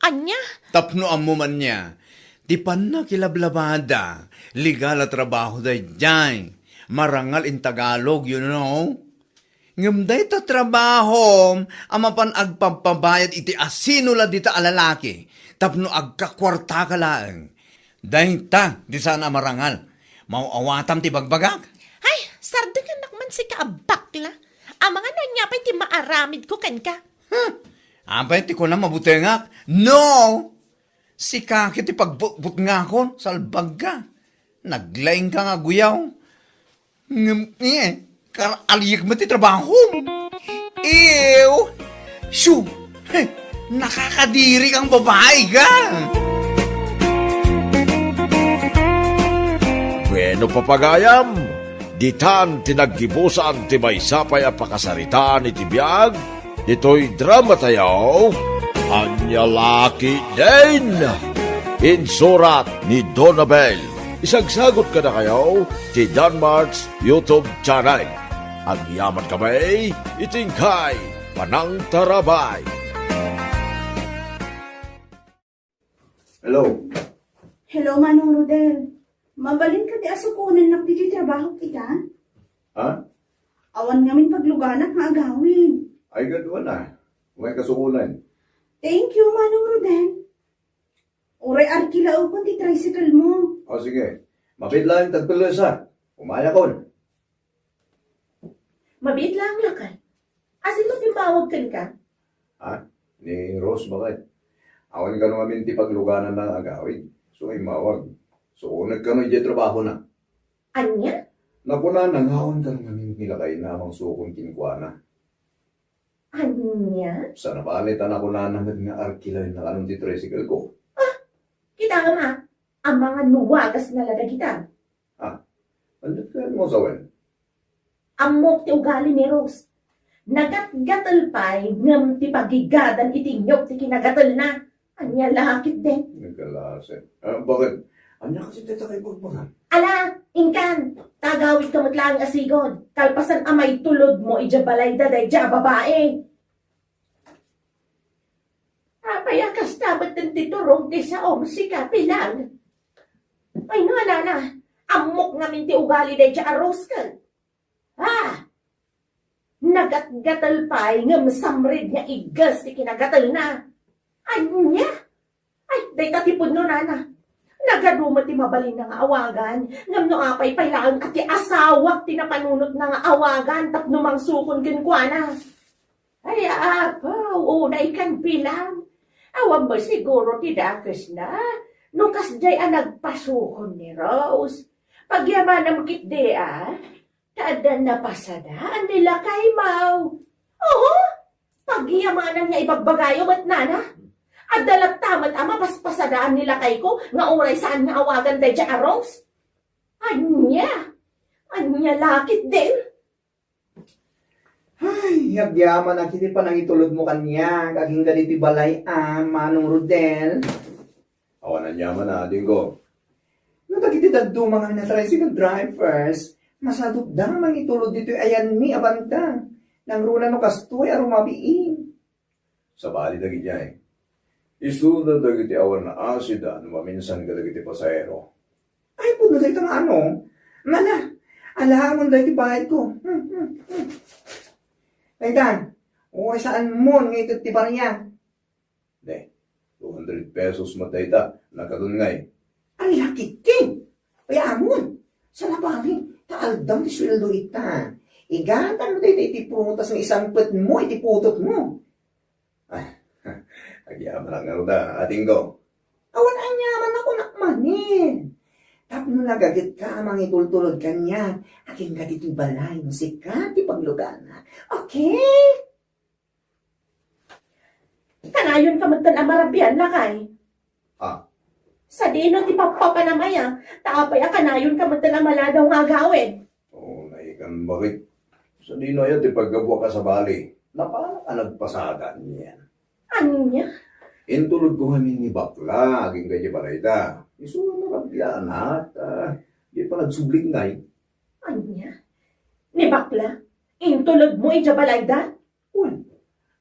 Ania? Tapno ammo man nia, ti pannakilablabada, legal a trabaho daydiay. Marangal in Tagalog, you know. Ngem dayta trabahom a mapan agpampabayad iti asino la dita a lalaki tapno agkakuartaka laeng. Dayta ti saan a marangal. Maaw-awatam ti bagbagak? Ay, sardengennak man sika a bakla. Amangan no ania pay ti maaramidko kenka. Huh? Apay ti kunam a butengak? No! Sika ket ti pagbutbutngakon, salbagka. Naglaingka nga aguyaw. Ngem, eh, kar-, aliek met ti trabahom. Ew! Shoo! Heh, nakakadiri kang babae ka! Bueno, papagayam, ditan ti naggibusan ti maysa pay a pakasaritaan iti biag ditoy drama tayo, Ania La Ketdin. Insurat ni Donabel. Isagsagut kadakayo ti Danmart's YouTube channel. Agyaman kami iti inkay panangtarabay. Hello. Hello, Manong Rodel. Mabalin kadi a sukonennak ditoy trabahok ita? Ha? Awan ngamin pagluganak nga agawid. Ay, gaduan na. May kasukonan. Thank you, Manong Rodel. Uray arkilaekon ti tricycle mo. O, sige. Mabiit laeng tagpellesa. Umayakon. Mabiit laeng lakay. Asino ti immawag kenka? Ha? Ni Rose baket. Awan kano ngamin ti paglugananna nga agawid. So, immawag. So, nagkano idiay trabahona. Ania? Nakunana nga awan kano ngamin ni lakayna a mangsukon kenkuana. Ania? Saan a bale ta nakunana met nga arkilaenna kanon ti tricycle ko. Ah! Kitam a, amangan no wagasna la dagita. Ah, ania ti kayatmo sawen? Ammok ti ugali ni Rose. Nagatgatel pay ngem ti pagigadan iti inyok ti kinagatelna. Ania la ketdin? Nagkalaset. Ah, baket? Ania kasi dayta kay bagbagan? Ala, inkan, ta agawidka met laeng a sigud. Kalpasan a maitulodmo idiay balayda daydiay a babai. Apay a kasta met ti turong ti saom, sika, Pilang? Ay, nalana, ammok ngamin ti ugali daydiay a Rose ken. Ah! Nagatgatel pay ngem samrid nga igges ti kinagatelna. Ania? Ay, dayta ti pudno, nana. Nagadu met ti mabalinna nga awagan, ngem no apay pay laeng a ti asawak ti napanunotna nga awagan tapno mangsukon kenkuana. Ay, apo, unay kan Pilang. Awan met siguro ti dakesna no kasdiay a nagpasukon ni Rose. Pagyamanam ketdi a, ta adda napasadaan ni lakaymo. Oo, pagyamanam nga ibagbagayo met, nana. Adda latta met a mapaspasadaan ni lakayko nga uray saan nga awagan daydiay a Rose. Ania? Ania la ketdin? Ay, agyamanak iti panangitulodmo kaniak, agingga ditoy balay a, Manong Rodel. Awan aniaman a, adingko. No dagiti dadduma nga tricycle drivers, masadutda mangitulod ditoy ayanmi a banda. Nangruna no kastoy a rumabii. Sabali dagidiay. Isuda dagiti awan naasida no maminsan kadagiti pasahero. Ay, pudno dayta nga ano? Nana, alaamon dayta bayadko. Hmm, hmm, hmm. Dayta, uray saanmon nga ited ti barya. Ne, two hundred pesos met dayta, nakadun ngay. Ay, lakit ken! Ay, amon! Salaparin, ta aldaw ti sueldo ita. Igatangmo dayta iti prutas nga isangpetmo iti putotmo. Ah, agyamanak ngarud a, adingko. Awan aniaman a kunak manen. Tapno nagagetka a mangitultulod kaniak, agingga ditoy balay no sika ti pagluganak. Okay? Kanayonka metten a marabian, lakay. Ah. Sadino ti pappapanam aya? Ta apay a kanayonka met a maladaw nga agawid? O, naikan bakit? Sadino aya ti paggapuak a sabali? Napanak a nagpasagan yan. Ania? Intulodko ngamin ni bakla, agingga idiay balayda. Isu nga narabianak, ta, di pa nagsubling ngay. Ania? Ni bakla? Intulodmo idiay balayda? Uy,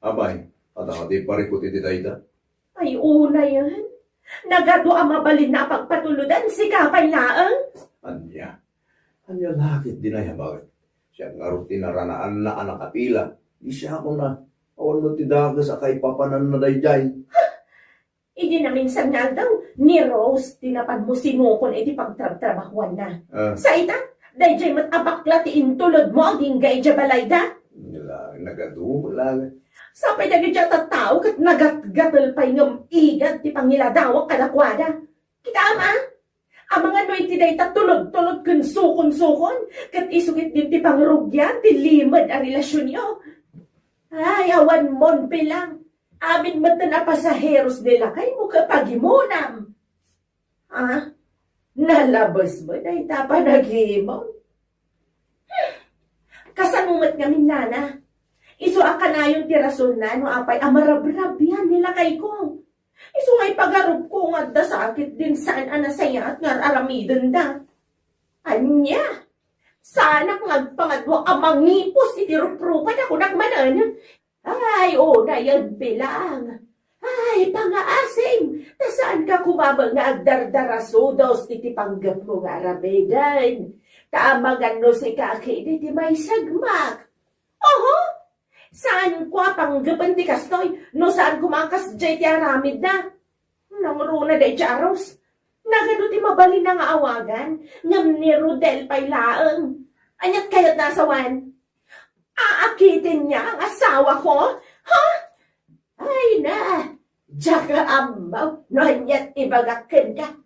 apay, adda ti parikut iti dayta? Ay, unayen. Nagadu a mabalinna a pagpatulodan, sika pay laeng. Ania? Ania la ketdin aya, bakit? Siak ngarud ti naranaanna a nakapila. Di siak a kuna, awan met ti dakes a kaipapananna daydiay. Idi naminsan nga aldaw, ni Rose ti napanmo sinukon iti pagtrabtrabahuanna. Ah. Sa ita, daydiay met a bakla ti intulodmo agingga idiay balayda. Nila, nagadu, wala. Sapay dagiti a tattao ket nagatgatel pay ngem igad ti pangiladawak kadakuada. Kitam a? Amangan no iti dayta tulod-tulod ken sukon-sukon, ket isu ketdin ti pangrugian ti limed a relasionyo. Ay, awan mon bilang. Amin met a pasaheros ni lakaymo ket pagimonam. Ah, nalabes mo dayta panagimon. Kasano met ngamin, nana? Isu a kanayon ti rasonna no apay a marabrabian ni lakayko. Isu nga ipagarupko nga adda sakit din saan a nasayaat nga ar-aramidenda. Ania? Saanak nga agpangadua a mangipos iti ruprupada, kunak manen. Ay, unayen bilang. Ay, pangaasim, ta saanka koma nga agdardarasudos iti panggepmo nga aramiden. Ta amangan no sika ketdi ti maisagmak. Oho! Saanko a panggepen ti kastoy no saan koma a kasdiay ti aramidna. Nangruna daydiay a Rose. Nagadu ti mabalinna nga awagan, ngem ni Rodel pay laeng. Aniat kayatna a sawen? Aakiten niya ang asawako? Ha? Ay na, diak ammo no aniat ibagak kenka.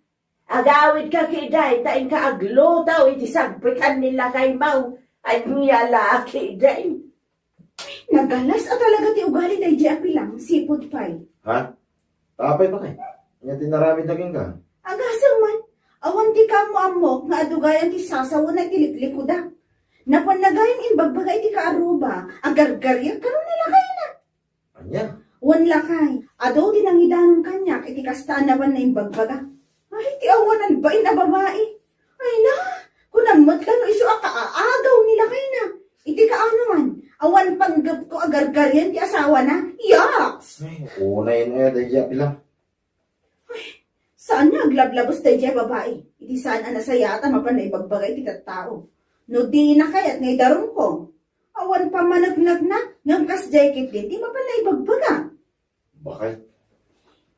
Agawidka ketdi ta inka aglutaw iti sagpukan ni lakaymo. Ania la ketdi? Nagalas a talaga ti ugali daydiay a Pilang, sipud pay. Ha? Apay pay? Ania ti inaramidna kenka? Agasem man, awan ti kaammo-ammok nga adugayan ti sasawena iti liklikuda. Napanna gayam imbagbaga iti kaaruba, agargariak kano ni lakayna. Ania? Wen lakay, adu ti nangidanon kaniak iti kasta a napanna imbagbaga. Ay, ti awanan bain a babai. Ay na, kunam met la no isu a kaagaw ni lakayna. Iti kaano man, awan panggepko a gargarian ti asawana. Yaks! Ay, unayen aya daydiay a Pilang. Ay, saan nga aglablabes daydiay a babai? Iti saan a nasayaat a mapanna ibagbaga iti tattao. No dina kayat nga idarumko. Awan pammaneknekna, ngem kasdiay ketdin ti mapanna ibagbaga. Bakay?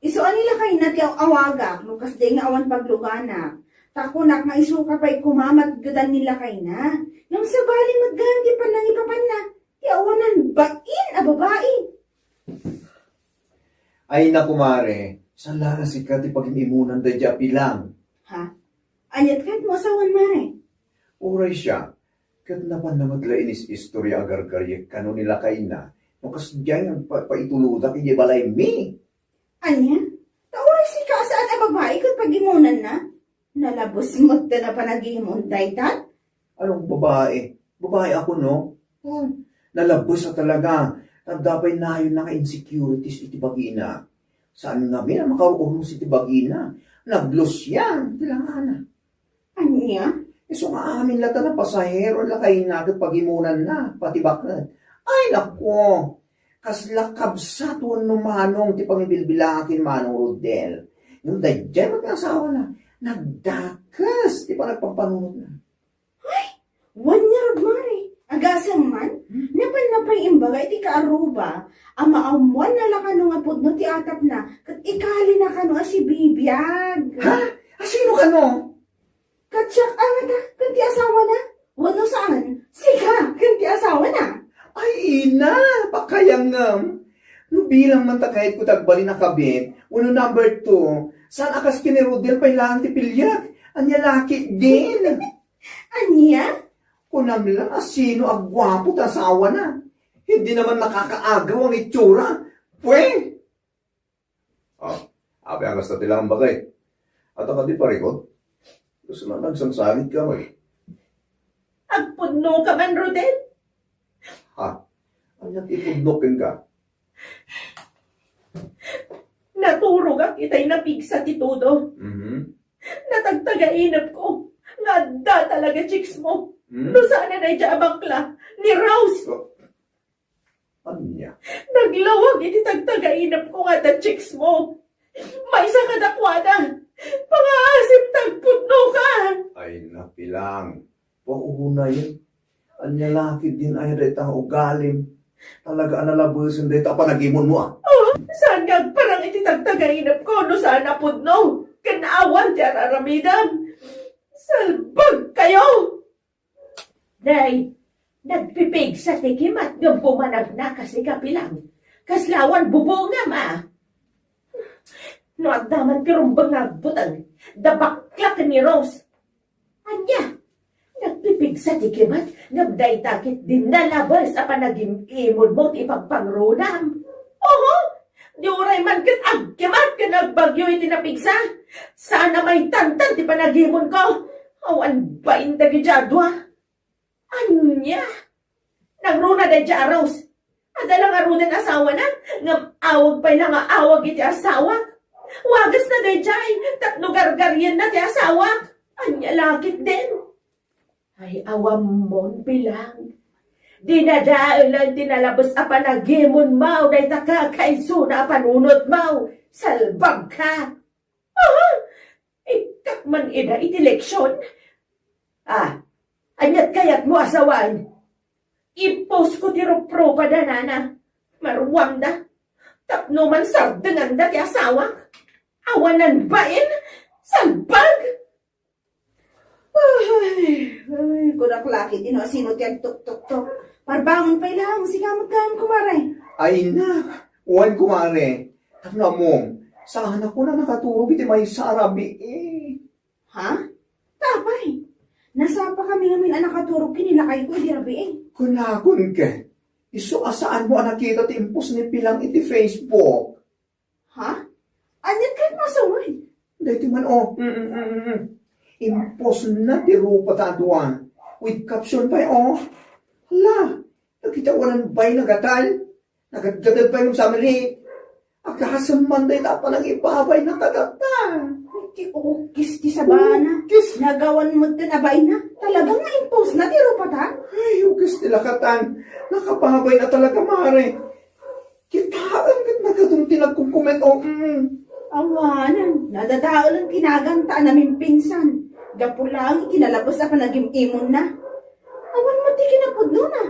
Isu a ni lakayna ti aw-awagak, no kasdiay nga awan pagluganak. Ta kunak nga isuka pay koma matgedan ni lakayna. Ngem sabali met gayam ti pannangipapanna, ti awanan bain a babai. Ay na, kumare, saan la nga sika ti pagim-imunan daydiay a Pilang? Ha? Aniat kayatmo a sawen, mare? Uray siak, ket napanna met la inis-istoria a gargariek kano ni lakayna, no kasdiay nga pa-, paitulodak idiay balaymi. Ania? Ta uray sika a saan a babai ket pagimonanna? Nalabes met ti napanagimon dayta? Anong babae? Babae ako, no? Hmm. Nalabes a talaga. Adda pay nayon nga insecurities iti bagina. Saan ngamin a makaur-urnos iti bagina? Naglusian ti langana. Ania? Isu nga amin la ta napasahero lakayna ket pagimonanna, pati baket. Ay, nako! Kasla kabsat wenno manong ti pangibilbilangak ken Manong Rodel. Ngem daydiay met nga asawana, nagdakes ti panagpampanunotna. Ay, wen ngarud, mare. Agasem man, hmm? Napanna pay imbaga iti kaaruba a maammoanna la kano nga pudno ti atapna ket ikalina kano a sibibiag. Ha? A sino kano? Ket siak a ngata ken ti asawana? Wenno saan? Sika ken ti asawana? Ay, ina, pakayangem. No bilang man ta kayatko ti agbalin a kabit, wenno number two, saan a kas ken ni Rodel pay laeng ti piliek? Ania la ketdin? Ania? Kunam la a sino a guapo ti asawana. Hindi naman nakakaagaw ang itsura. Pwe! Oh, apay a kasta ti langam, baket? Adda kadi parikut? Kasla nagsangsangitka met. Agpudnoka man, Rodel? Ha? Ania ti ipudnok kenka? Naturogak itay napigsa ti todo. Mhm. Natagtagainepko nga adda talaga chicks mo. Hmm? No saan a daydiay a bakla ni Rose. Oh. Ania? Naglawag iti tagtagainepko nga adda chicks mo. Maysa kadakuada. Pangaasim ta agpudnoka. Ay, napilang. Paunay. Ania la ketdin aya dayta nga ugalim? Talaga a nalabesen dayta a panagimonmo, a. Oh, saan nga agparang iti tagtagainepko no saan a pudno ken awan ti ar-aramidem? Salbag kayo! Day, nagpipigsa ti kimat ngem bumanagna kasi kapilang. Kasla awan bubongam, a. No adda man ti rumbeng nga agbuteng, da bakla ken ni Rose. Ania? Nagpipigsa ti kimat, ngem dayta ketdi nalabes a panagim-imonmo ti ipagpangrunam. Oho! Di uray man ket agkimat ken agbagyo iti napigsa. Saan a maitantan ti panagimonko. Awan bain dagiti a dua. Ania? Nangruna daydiay a Rose. Adda la ngaruden asawana, ngem awag pay la nga awag iti asawak. Wagasna daydiay, tapno gargarienna ti asawak. Ania la ketdin? Ay, awammon, Pilang. Dinadaelen ti nalabes a panagimonmo dayta kakaisuna a panunotmo. Salbagka! Aha! Ikkak man ida iti leksion? Ah, ania't kayatmo a sawen? I-post ko ti ruprupa da nana. Maruamda. Tapno mansardenganda ti asawak. Awanan bain. Salbag! Ay, ay, kunak lakit, ino asino ti agtuktuktok. Parbangon pay lang, sika met gayam, kumare. Ay na, wen, kumare. Tapno ammom, saan a kuna nakaturog iti maysa a rabii. Ha? Apay? Nasapa kami ngamin a nakaturog ken ni lakayko idi rabii. Kunakon ket, isu a saanmo a nakita ti impos ni Pilang iti Facebook. Ha? Ania't kayatmo a sawen? Daytoy man, oh. Mm, mm, mm, mm. Impos na ti rupa ta a dua. With caption pay, oh. Hala, dagiti awanan bain a gatal. Nagadgadal pay ngem sa met. Agasem man dayta a panangibabayna kadata. Ti ukis ti sabana. Ukis. Nagawan met ti nabayna. Talaga nga impos na ti rupa ta? Ay, ukis ti lakatan. Nakababay na talaga, mare. Kitaem ket nagadun ti nagkomkomento, mm. Awanen, nadadaelen ti naganta a namimpinsan. Gapu laeng iti nalabes a panagim-imonna. Awan met ti kinapudnona.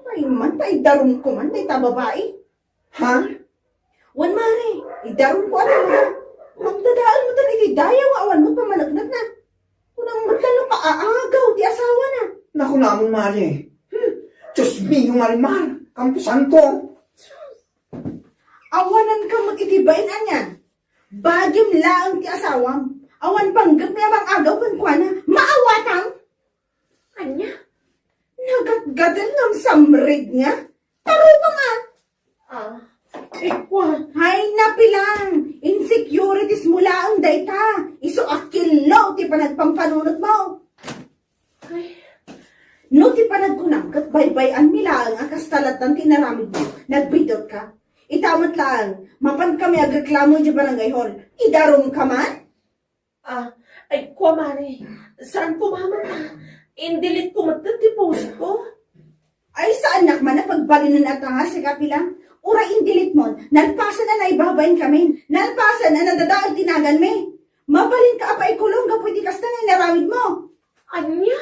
Ay man, ta idarumko man dayta a babai. Ha? Wen, mare, idarumko a talaga. Magdadael met iti dayaw nga awan met pammaneknekna. Kunam met la no kaagaw ti asawana. Nakunamon, mare. Hmm. Dios mio, Marimar, Camposanto. Awananka met iti bain anian. Bagim laeng ti asawam. Awan panggepmi a mangagaw kenkuana. Maawatam? Ania? Nagatgatel ngem samrigna? Tarupam a! Ah, ikua. Hay, napilang! Insecurities mo laeng dayta. Isu a killo ti panagpampanunotmo. Ay. No ti panagkunam ket baybay-anmi laeng a kasta lattan ti inaramidmo, nagbiddut ka. Ita met laeng, mapan kami agreklamo idiay barangay hall. Idarum ka man? Ah, ay, kumare, saan ko maman, ah? Indelete ko met ti post ko. Ay, saannak man a pagbalinen a tanga, sika, Pilang. Uray indelete mon, nalpasen a naibabain kami. Nalpasen a nadadael ti naganmi. Mabalinka a paikulong gapu iti kasta nga inaramidmo. Ania?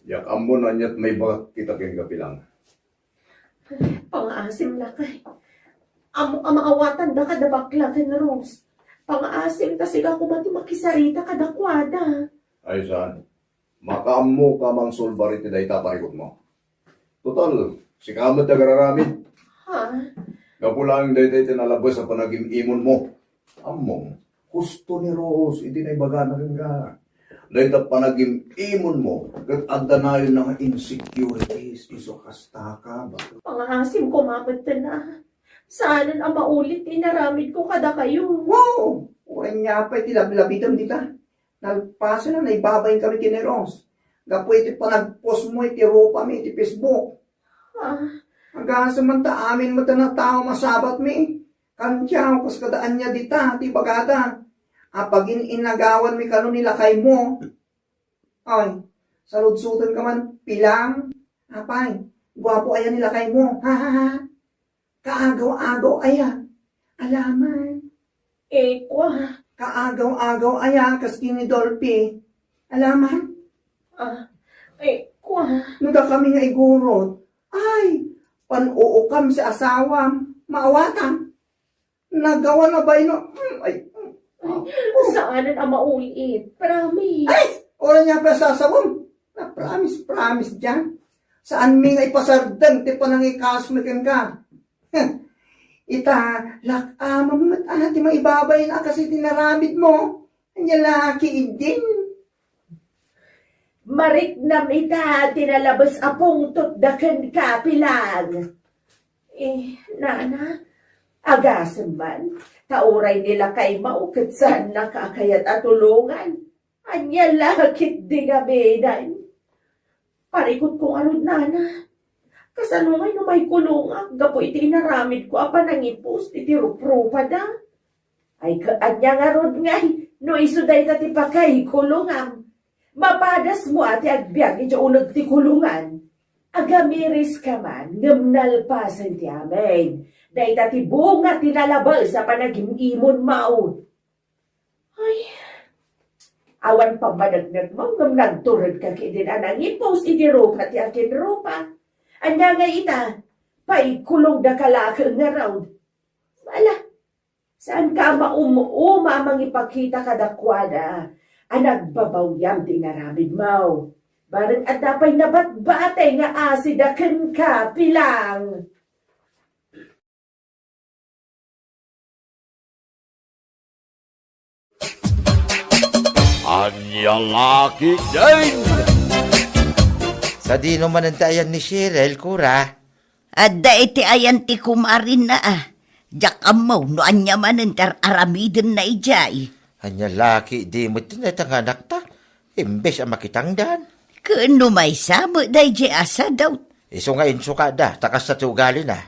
Diak ammo no ania't maibagak ita kenka, Pilang. Pangaasim, lakay. Ammo a maawatanda kada bakla ken Rose. Pangaasim ta sika koma ti makisarita kadakuada. Ay, saan? Makaammoka a mangsulbar iti dayta a parikutmo. Total, sika met ti agraramin. Ha? Gapu laeng dayta iti nalabes a panagim-imonmo. Ammom, husto ni Rose iti naibagana kenka. Dayta panagim-imonmo ket adda nayonna nga insecurities isu kasta ka, ba? Pangaasim koma metten a. Saanen a maulit ti inaramidko kadakayo. Wow! Uray nga pay ti lablabitem dita. Nalpasen a naibabain kami ken ni Rose. Gapu iti panagpost mo iti rupami iti Facebook. Ah. Agasem man ta amin met a tao masabatmi. Kantiaw, kas kada ania dita, ti bagada. Apagin-inagawanmi kano ni lakaymo. Ay, saludsoten ka man, Pilang. Apay, guapo aya ni lakaymo. Ha, ha, ha. Kaagaw-agaw aya. Alaman. Eh, kwa. Kaagaw-agaw aya, kas ni Dolphy. Alaman. Ah, eh, kwa. No dakami nga igurot. Ay, pan-uukam si asawam. Maawatam. Nagawa na ba ino? Mm, ay, mm. Ay, saanen a maulit. Promise. Ay, uray nga pa sasawem. Na promise, promise diay. Saanmi nga ipasardeng ti panangikasmi kenka. Ita, lak-amem met a ti maibabain a kas iti naramidmo. Ania la ketdin? Mariknam ita ti nalabes a pungtotda kenka, Pilang. Eh, nana, agasem man, ta uray ni lakaymo ket saannaka a kayat a tulongan. Ania la ketdi nga binan? Parikutko ngarud, nana. Kasano ngay no maikulongak gapu iti inaramidko a panangipost iti ruprupada? Ay, ka-, ania ngarud ngay no isu dayta ti pakaikulongam? Mapadasmo a ti agbiag iti uneg ti kulongan. Agamiris ka man, ngem nalpasen ti amin. Dayta ti bunga ti nalabes a panagim-imonmo. Ay, awan pammaneknekmo ngem nagturedka ketdin a nangipost iti rupa ti akinrupa. Ania ngay ita? Paikulongdaka laeng ngarud. Ala, saanka a maum-uma a mangipakita kadakuada a nagbabawiam ti inaramidmo? Bareng adda pay nabatbatay nga asida kenka, Pilang. Ania la ketdin? Sadino manen ti ayan ni Cheryl, kura? Adda iti ayan ti kumarenna a. Diak ammo no ania manen ti ar-aramidenna idiay. Ania la ketdi met ti dayta nga anakta? Imbes a makitangdan. Ken no maysa met daydiay a sadut. Isu nga insukada, ta kasta ti ugalina.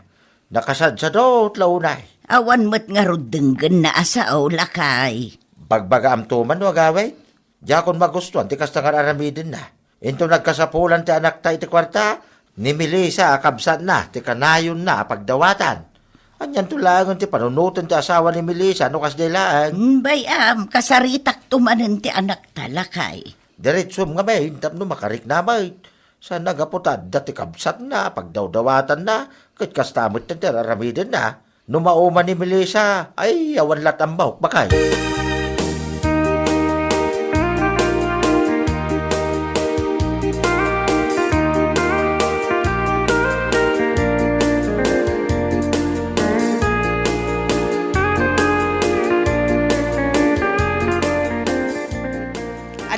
Nakasadsadut la unay. Awan met ngarud denggenna a sao, lakay. Bagbagaamto man no agawid? Diakon magustuan ti kasta nga ar-aramidenna. Inton nagkasapulan ti anakta iti kuarta, ni Melissa a kabsatna ti kanayonna a pagdawatan. Anianto laengen ti panunoten ti asawa ni Melissa no kasdi laeng? Mm, bay-am, kasaritakto manen ti anakta, lakay. Diretsom ngamin tapno makarikna met. Saan a gapu ta adda ti kabsatna, pagdawdawatanna, ket kasta met ti ar-aramidenna. No mauma ni Melissa, ay, awan lat ammok, bakay.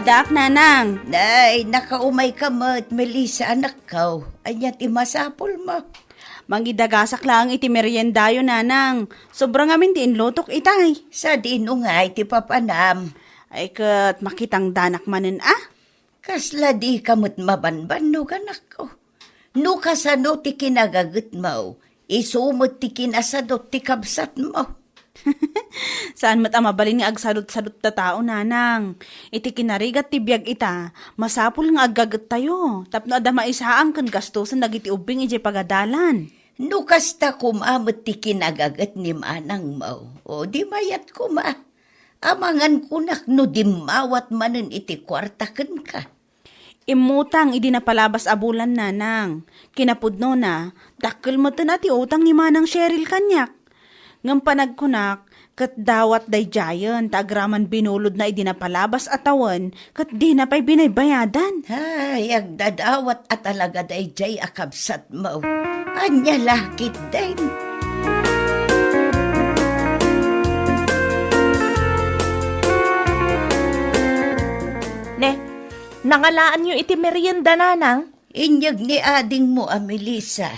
Adak, nanang. Nay, nakaumay ka met, Melissa, anakko. Ania ti masapulmo? Mangidagasak laeng iti meriendayo, nanang. Sobra ngamin ti inlutok itay. Sadino ngay ti papanam? Ay, ket makitangdanak manen a? Kasla dika met mabanbannog, anakko. No kasano ti kinagagetmo, isu met ti kinasadut ti kabsatmo. Saan met a mabalin nga agsadutsadut ta tao, nanang. Iti kinarigat ti biag ita, masapul nga aggagettayo, tapno adda maisaang ken gastosen dagiti ubbing idiay pagadalan. No kasta koma met ti kinagaget ni manangmo, o di mayat koma. Amangan kunak no dimmawat manen iti kuarta kenka. Immutang idi napalabas a bulan, nanang. Kinapudnona, dakkel metten a ti utang ni Manang Cheryl kaniak. Ngem panagkunak, ket dawat daydiayen ta agraman binulodna idi napalabas a tawen ket dina pay binaybayadan. Ay, agdadawat a talaga daydiay a kabsatmo. Ania la ketdin? Ne, nangalaanyo iti merienda, nanang? Inyeg ni adingmo a Melissa.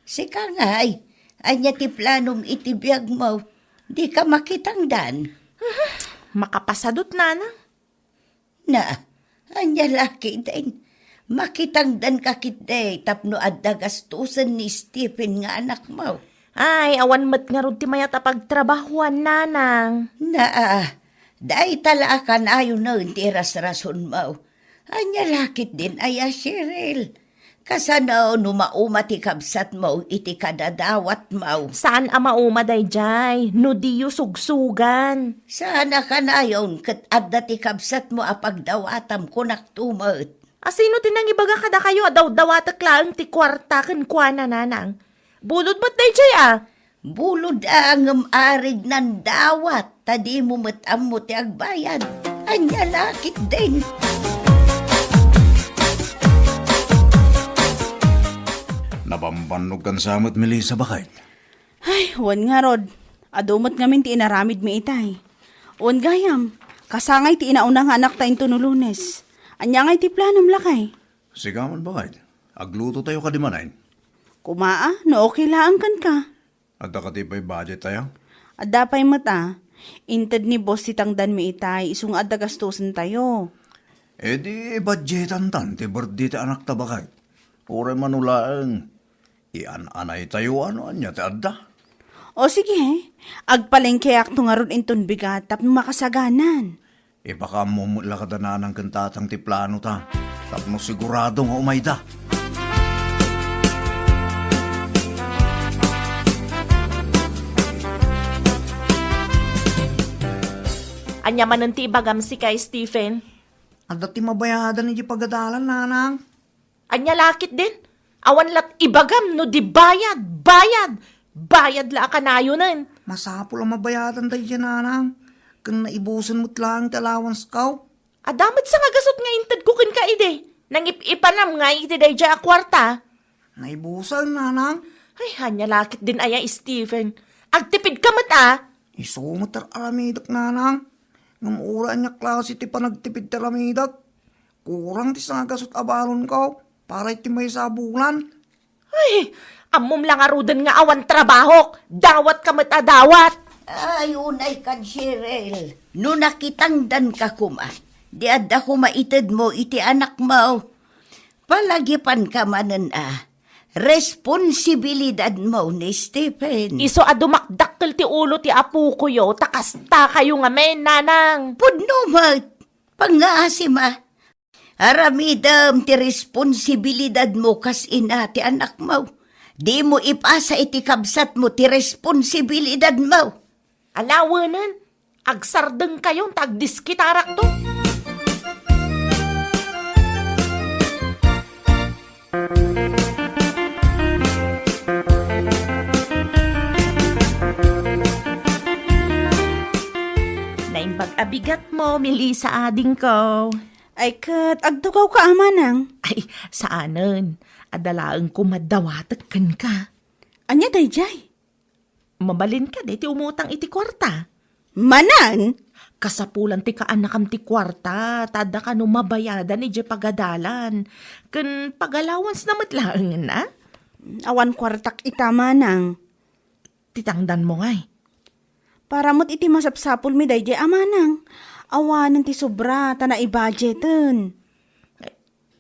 Sika ngay, ania ti planom iti biagmo? Dika makitangdan? Makapasadot, nanang. Na, ania la ketdin? Makitangdanka ketdi tapno adda gastusen ni Stephen nga anakmo. Ay, awan met ngarud ti mayat a pagtrabahoan, nanang. Na, dayta la a kanayonen ti irasrasonmo. Ania la ketdin aya, Cheryl? Kasano no mauma ti kabsatmo iti kadadawatmo? Saan a mauma daydiay, no diyo sugsugan. Saan a kanayon ket adda ti kabsatmo a pagdawatam, kunakto met. A sino ti nangibaga kadakayo a dawdawatek laeng ti kuarta kenkuana, nanang? Bulod met daydiay a. Bulod a ngem arignan dawat, ta dimo met ammo ti agbayad. Ania la ketdin? Nabambannogkan sa met, Melissa, baket? Ay, wen ngarud. Adu met ngamin ti inaramidmi itay. Wen gayam, kasangay ti inauna nga anakta intono Lunes. Ania ngay ti planom, lakay? Sika man, baket. Aglutotayo kadi manen. Koma a, no okay laeng kenka. Adda kadi pay budget tayo? Adda pay met a. Inted ni boss ti tangdanmi itay, isu nga adda gastosentayo. E di, budgetantan ti birthday ti anakta, baket. Uray mano laeng, ian-anaytayo no ania ti adda. O sige, agpalengkeakto ngarud inton bigat tapno makasaganan. Ipakaammo met la kada nanang ken tatang ti planota, tapno sigurado nga umayda. Ania manen ti ibagam sika, Stephen? Adda ti mabayadan iti pagadalan, nanang. Ania la ketdin? Awan lat ibagam no di bayad, bayad, bayad la a kanayonen. Masapul a mabayadan daydiay, nanang, ken naibusen met laeng ti allowance ko. Adda met sangagasut nga intedko kenka idi. Nangip-ipanam nga iti daydiay a kuarta. Naibusen, nanang. Ay, ania la ketdin aya, Stephen? Agtipidka met a. Isu met ti ar-aramidek, nanang. Ngem uray ania klase ti panagtipid ti aramidek, kurang ti sangagasut a balonko para iti maysa a bulan. Ay, ammom la ngaruden nga awan trabahok. Dawatka met a dawat. Ay, unay kad, Cheryl. No nakitangdanka koma, di adda koma itedmo iti anakmo. Palagipanka manen a responsibilidadmo ni Stephen. Isu a dumakdakkel ti ulo ti apokoyo, ta kastakayo ngamin, nanang. Pudno met. Pangngaasim a. Aramidem ti responsibilidadmo kas ina ti anakmo. Dimo ipasa iti kabsatmo ti responsibilidadmo. Alawenen, agsardengkayon ta agdiskitarakto. Naimbag a bigatmo, Melissa, adingko. Ay ket, agtugawka a manang? Ay, saanen. Adda laeng koma dawatek kenka. Ania daydiay? Mabalin kadi ti umutang iti kuarta? Manen? Kasapulan ti kaanakam ti kuarta, ta adda kano mabayadan idiay pagadalan. Ken pag-allowance na met laengen a? Awan kuartak ita, manang. Ti tangdanmo ngay? Para met iti masapsapulmi daydiay a manang. Awanen ti sobra ta naibudgeten.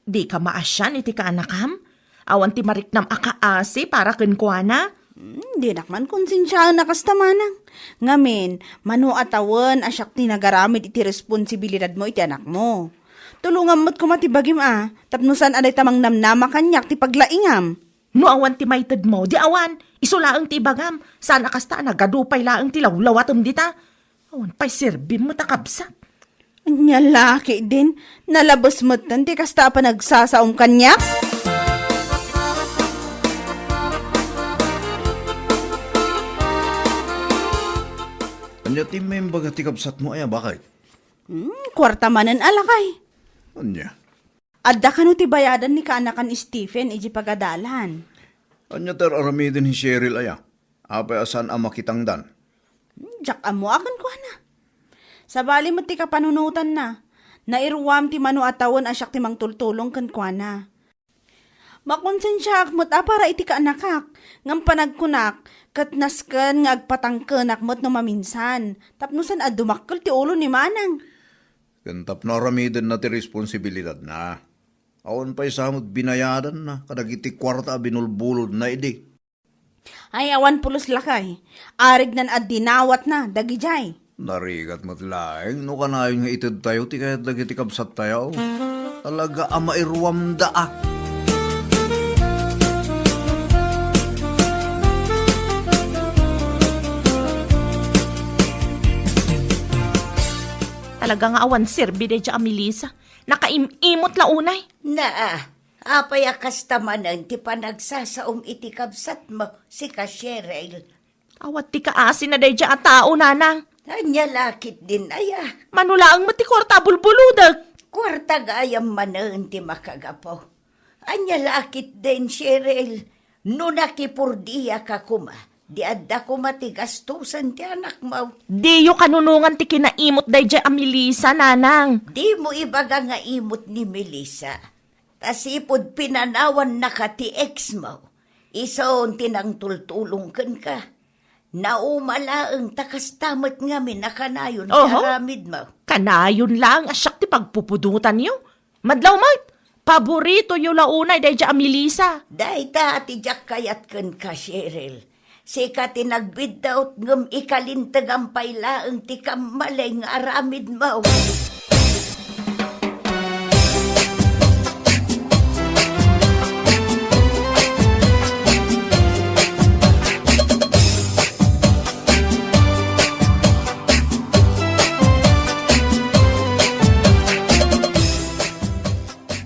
Dika maasian iti kaanakam? Awan ti mariknam a kaasi para kenkuana? Hmm, dinak man konsensiaen a kasta, manang. Ngamin, mano a tawen a siak ti nagaramid iti responsibilidadmo iti anakmo. Tulongam met koma ti bagim a, tapno saan a dayta mangnamnama kaniak ti paglaingam. No awan ti maitedmo, di awan. Isu laeng ti ibagam. Saan a kasta a nagadu pay laeng ti lawlawatem dita. Awan pay serbim met a kabsat. Ania la ketdin, nalabes metten ti kasta a panagsasaom kaniak? Ania ti imbaga ti kabsatmo aya, baket? Hmm, kuarta manen a lakay. Ania? Adda kano ti bayadan ni kaanakan Stephen idiay pagadalan? Ania ti ar-aramiden ni Cheryl aya? Apay a saan a makitangdan? Diak ammo a kenkuana. Sabali met ti kapanunotanna, nairuam ti mano a tawen a siak ti mangtultulong kenkuana. Makonsensiaak met a para iti kaanakak, ngem panagkunak, ket nasken nga agpatangkenak met no maminsan, tapno saan a dumakkel ti ulo ni Manang. Ken tapno aramidenna ti responsibilidadna. Awan pay sa met binayadanna kadagiti kuarta a binulbulodna idi. Ay, awan pulos lakay. Arignan a dinawatna dagidiay. Narigat met laeng no kanayon nga itedtayo ti kayat dagiti kabsattayo. Talaga a mairuamda a. Talaga nga awan serbi daydiay a Melissa. Nakaim-imot la unay. Naa, apay a kasta manen ti panagsasaom iti kabsatmo, sika Cheryl? Awan ti kaasina daydiay a tao, nanang. Ania la ketdin aya? Mano laeng met ti kuarta a bulbulodek. Kuarta gayam manen ti makagapu. Ania la ketdin, Cheryl? No nakipurdiaka koma, di adda koma ti gastusen ti anakmo. Diyo kanunongan ti kinaimot daydiay a Melissa, nanang. Dimo ibaga nga imot ni Melissa. Ta sipud pinanawannaka ti ex mo, isun ti nangtultulong kenka. Nauma laeng ta kasta met ngamin a kanayon ti Oho. aramidmo. Kanayon laeng a siak ti pagpupudotanyo. Madlaw met, paboritoyo la unay daydiay a Melissa. Dayta ti diak kayat kenka, Cheryl. Sika ti nagbiddut ngem ikalintegam pay laeng ti kammalay nga aramidmo.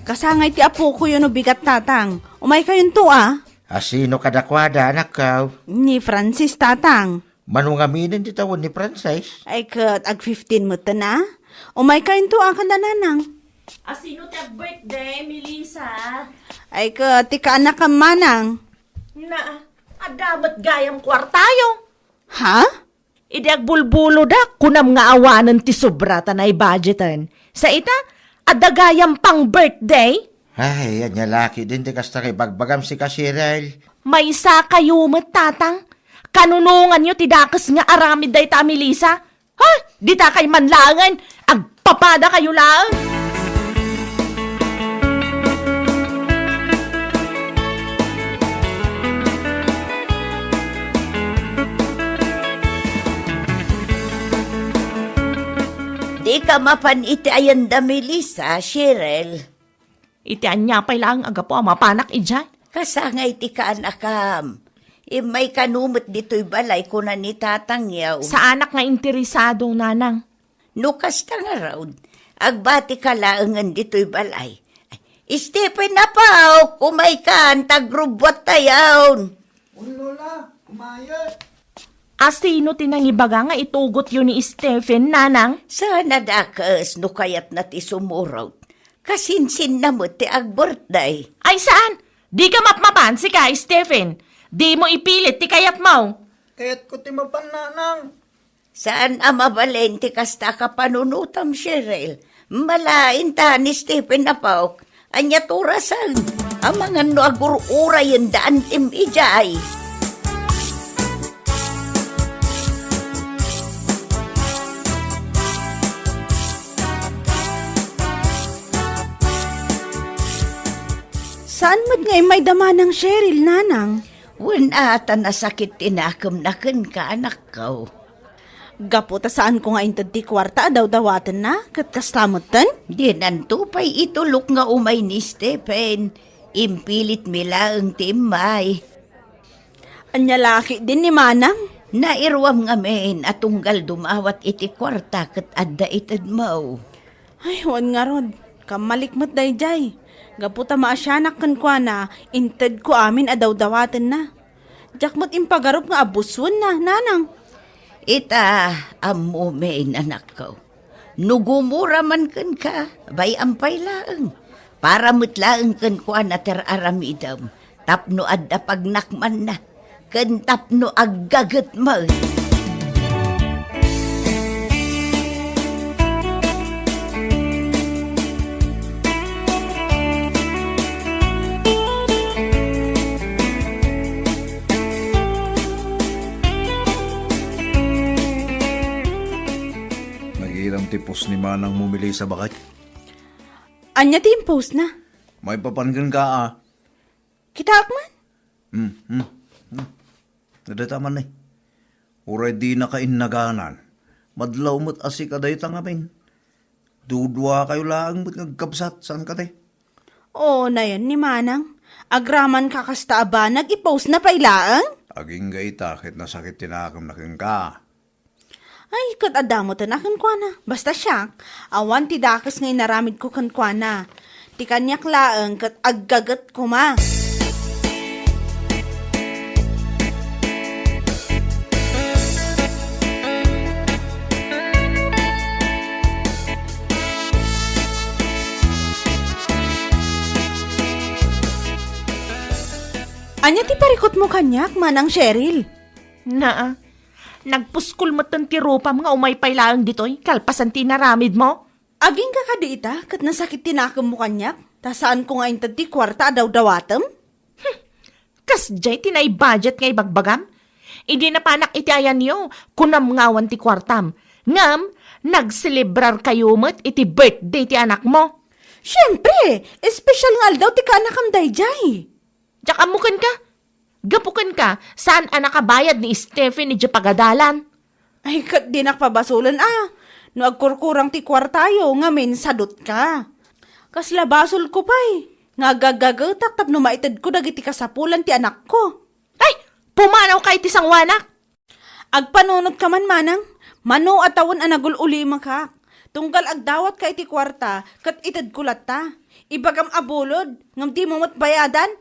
Kasangay ti apokoyo no bigat, Tatang. Umaykayonto a. A sino kadakuada, anakko? Ni Francis, Tatang. Mano ngaminen ti tawen ni Francis? Ay, ket ag fifteen metten a. Umaykayonto a kada nanang. A sino ti ag-birthday, Melissa? Ay, ket ti kaanakam, manang. Na, adda met gayam kuartayo. Ha? Idi agbulbulodak, kunam nga awanen ti sobra ta naibudgeten. Sa ita, adda gayam pang-birthday? Ay, ania la ketdin ti kasta nga ibagbagam, sika Cheryl? Maysakayo met, Tatang. Kanunonganyo ti dakes nga aramid dayta a Melissa. Ha? Ditakay man laengen, agpapadakayo laeng. Dika mapan iti ayanda, Melissa, Cheryl. Iti ania pay laeng a gapu a mapanak idiay? Kasangay ti kaanakam. Immay kano met ditoy balay, kuna ni tatangyo. Saanak nga interesado, nanang. No kasta ngarud, agbatika laengen ditoy balay. Stephen, apo, umaykan, ta agrubbuattayon. Wen, Lola, kumayat. A sino ti nangibaga nga itugotyo ni Stephen, nanang? Saan a dakes no kayatna ti sumurot. Kasinsinna met ti ag-birthday. Ay, saan? Dika mapmapan, sika, Stephen. Dimo ipilit ti kayatmo. Kayatko ti mapan, nanang. Saan a mabalin ti kasta a kapanunotam, Cheryl. Malain ta ni Stephen, apok. Ania ti orasen? Amangan no agur-urayen da antim idiay. Saan met nga immay da manang Cheryl, nanang? Wen a, ta nasakit ti nakemna kenka, anakko. Gapu ta saanko nga inted ti kuarta a dawdawatenna, ket kasta metten? Dinanto pay itulok nga umay ni Stephen. Impilitmi laeng ti immay. Ania la ketdin ni manang? Nairuam ngamin a tunggal dumawat iti kuarta ket adda itedmo. Ay, wen ngarud, kammalik met daydiay. Gapu ta maasianak kenkuana, intedko amin a dawdawatenna. Diak met impagarup nga abuswenna, nanang. Ita, ammomin, anakko. No gumura man kenka, bay-am pay laeng. Para met laeng kenkuana ti ar-aramidem, tapno adda pagnakmanna, ken tapno aggagetmo. Ipos ni manang mo, Melissa, baket? Ania ti impos na? Maipapan kenka, a. Kitaak man? Hmm, hmm, hmm. Dayta man, eh. Uray dinaka innaganan. Madlaw met a sika dayta ngamin. Duduakayo laeng met nga agkabsat, saan kadi? Oo, nayon ni manang. Agraman ka kasta a banag, ipos na pay laeng? Agingga ita ket nasakit ti nakemna kenka. Ay, ket adda met a kenkuana. Basta siak, awan ti dakes nga inaramidko kenkuana. Ti kaniak laeng ket aggaget koma. Ania ti parikutmo kaniak, Manang Cheryl? Naa, nagpuskol metten ti rupam nga umay pay laeng ditoy, kalpasan ti inaramidmo. Agingga kadi ita, ket nasakit ti nakemmo kaniak, ta saanko nga inted ti kuarta a dawdawatem? Hmm, kasdiay ti nai-budget nga ibagbagam? Idi napanak iti ayanyo, kunam nga awan ti kuartam. Ngem, nagselebrarkayo met iti birthday ti anakmo. Siempre, espesyal nga aldaw ti kaanakam daydiay. Diak ammo kenka. Gapu kenka, saan a nakabayad ni Stephen idiay pagadalan? Ay, ket dinak pabasolen a. No agkurkurang ti kuartayo, ngamin sadutka. Kasla basolko pay, nga agagagetak tapno maitedko dagiti kasapulan ti anakko. Ay, pumanawka iti sanguanak! Agpanunotka man, manang, mano a tawen a nagul-ulimakak. Tunggal agdawatka iti kuarta, ket itedko latta. Ibagam a bulod, ngem dimo met bayadan.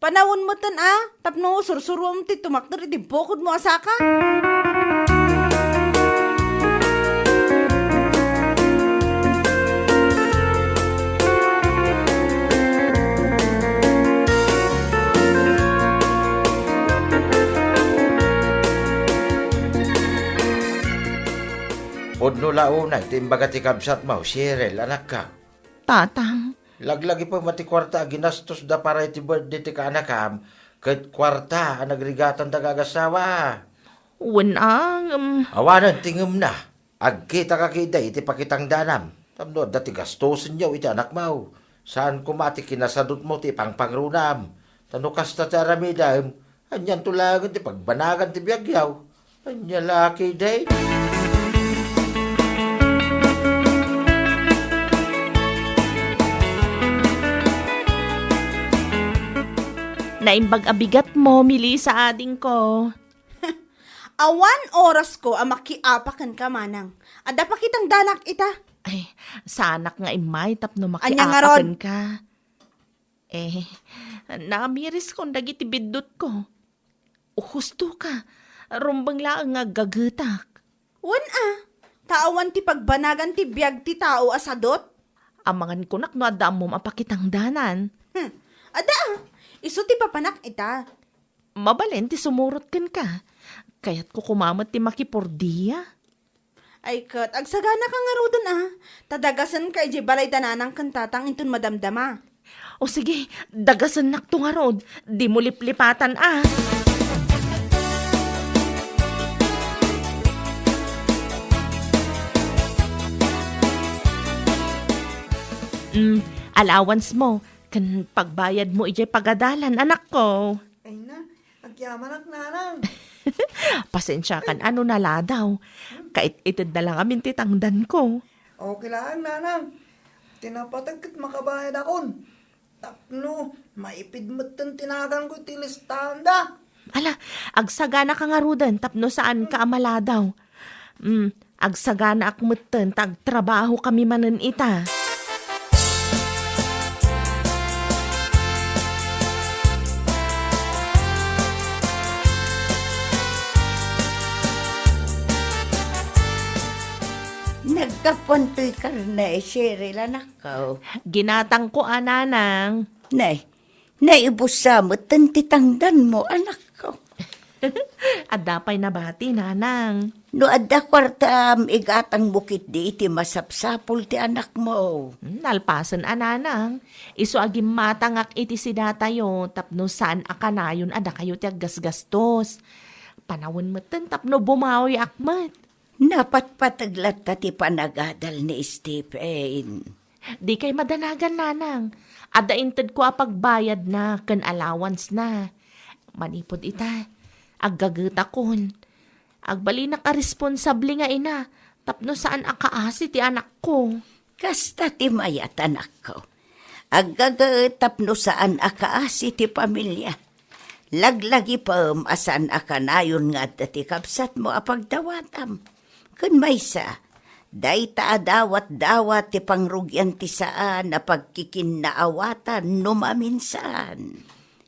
Panawen metten a, tapno sursuruam ti tumakder iti bukodmo a saka. Pudno la unay ti imbaga ti kabsatmo, Cheryl, anakko. Tatang. Laglagipem a ti kuarta a ginastosda para iti birthday ti kaanakam, ket kuarta a nagrigatanda nga agassawa. Wen a, ngem. Awanen ti ngemna. Agkitaka ketdi iti pakitangdanam. Tapno adda ti gastosenyo iti anakmo. Saan koma ti kinasadutmo ti ipangpangrunam. Ta no kasta ti aramidem, anianto laengen ti pagbanagan ti biagyo? Ania la ketdi? Naimbag a bigatmo, Melissa, adingko. Awan orasko a makiapa kenka, manang. Adda pakitangdanak ita. Ay, saanak nga immay tapno makiapa kenka. Ania ngarud? Eh, namiriskon dagiti biddutko. Hustoka, rumbeng laeng nga aggagetak. Wen a, ta awan ti pagbanagan ti biag ti tao a sadut. Amangan kunak no adda ammom a pakitangdanan. Hmm, adda a, isu ti papanak ita. Mabalin ti sumurot kenka. Kayatko koma met ti makipordia. Ay ket, agsaganaka ngaruden a. Ta dagasenka idiay balay da nanang ken tatang inton madamdama. O sige, dagasennakto ngarud. Dimo liplipatan a. Mm, allowance mo, ken pagbayad mo idiay pagadalan, anakko. Ay na, agyamanak, nanang. Pasensiakan a no naladaw. Kait-ited na lang amin ti tangdanko. Okay lang, nanang. Ti napateg ket makabayadakon. Tapno maipid metten ti naganko iti listanda. Ala, agsaganaka ngaruden tapno saanka a maladaw. Mm, agsaganaak metten ta agtrabahokami manen ita. Naggapuan toy karne, Cheryl, anakko. Ginatangko a, nanang. Nay, naibussa metten ti tangdanmo, anakko. Adda pay nabati, nanang. No adda kuartam, igatangmo ketdi iti masapsapul ti anakmo. Hmm, nalpasen a, nanang. Isu a gimmatangak iti sidatayo tapno saan a kanayon a dakayo ti aggasgastos. Panawen metten tapno bumawiak met. Napatpateg latta ti panagadal ni Stephen. Dikay madanagan, nanang. Adda intedko a pagbayadna ken allowance-na. Manipud ita, aggagetakon. Agbalinak a responsable nga ina tapno saan a kaasi ti anakko. Kasta ti mayat, anakko. Aggaget tapno saan a kaasi ti pamilia. Laglagipem a saan a kanayon nga adda ti kabsatmo a pagdawatam. Ken maysa, dayta a dawatdawat ti pangrugian ti saan a pagkikinnaawatan no maminsan.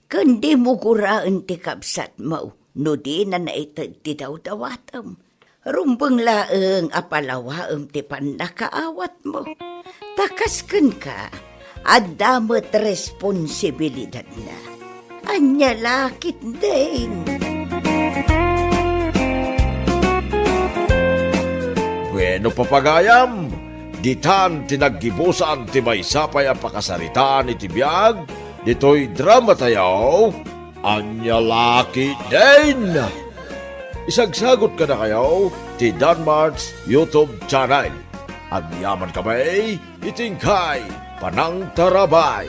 Ken dimo guraen ti kabsatmo no dina naited ti dawdawatem. Rumbeng laeng a palawaem ti pannakaawatmo. Ta kas kenka, adda met responsibilidadna. Ania la ketdin? Bueno, papagayam, ditan ti naggibusan ti maysa pay a pakasaritaan iti biag ditoy dramatayo. Ania la ketdin? Isagsagot kadakayo ti Danmart's YouTube channel. Agyaman kami iti inkay panangtarabay.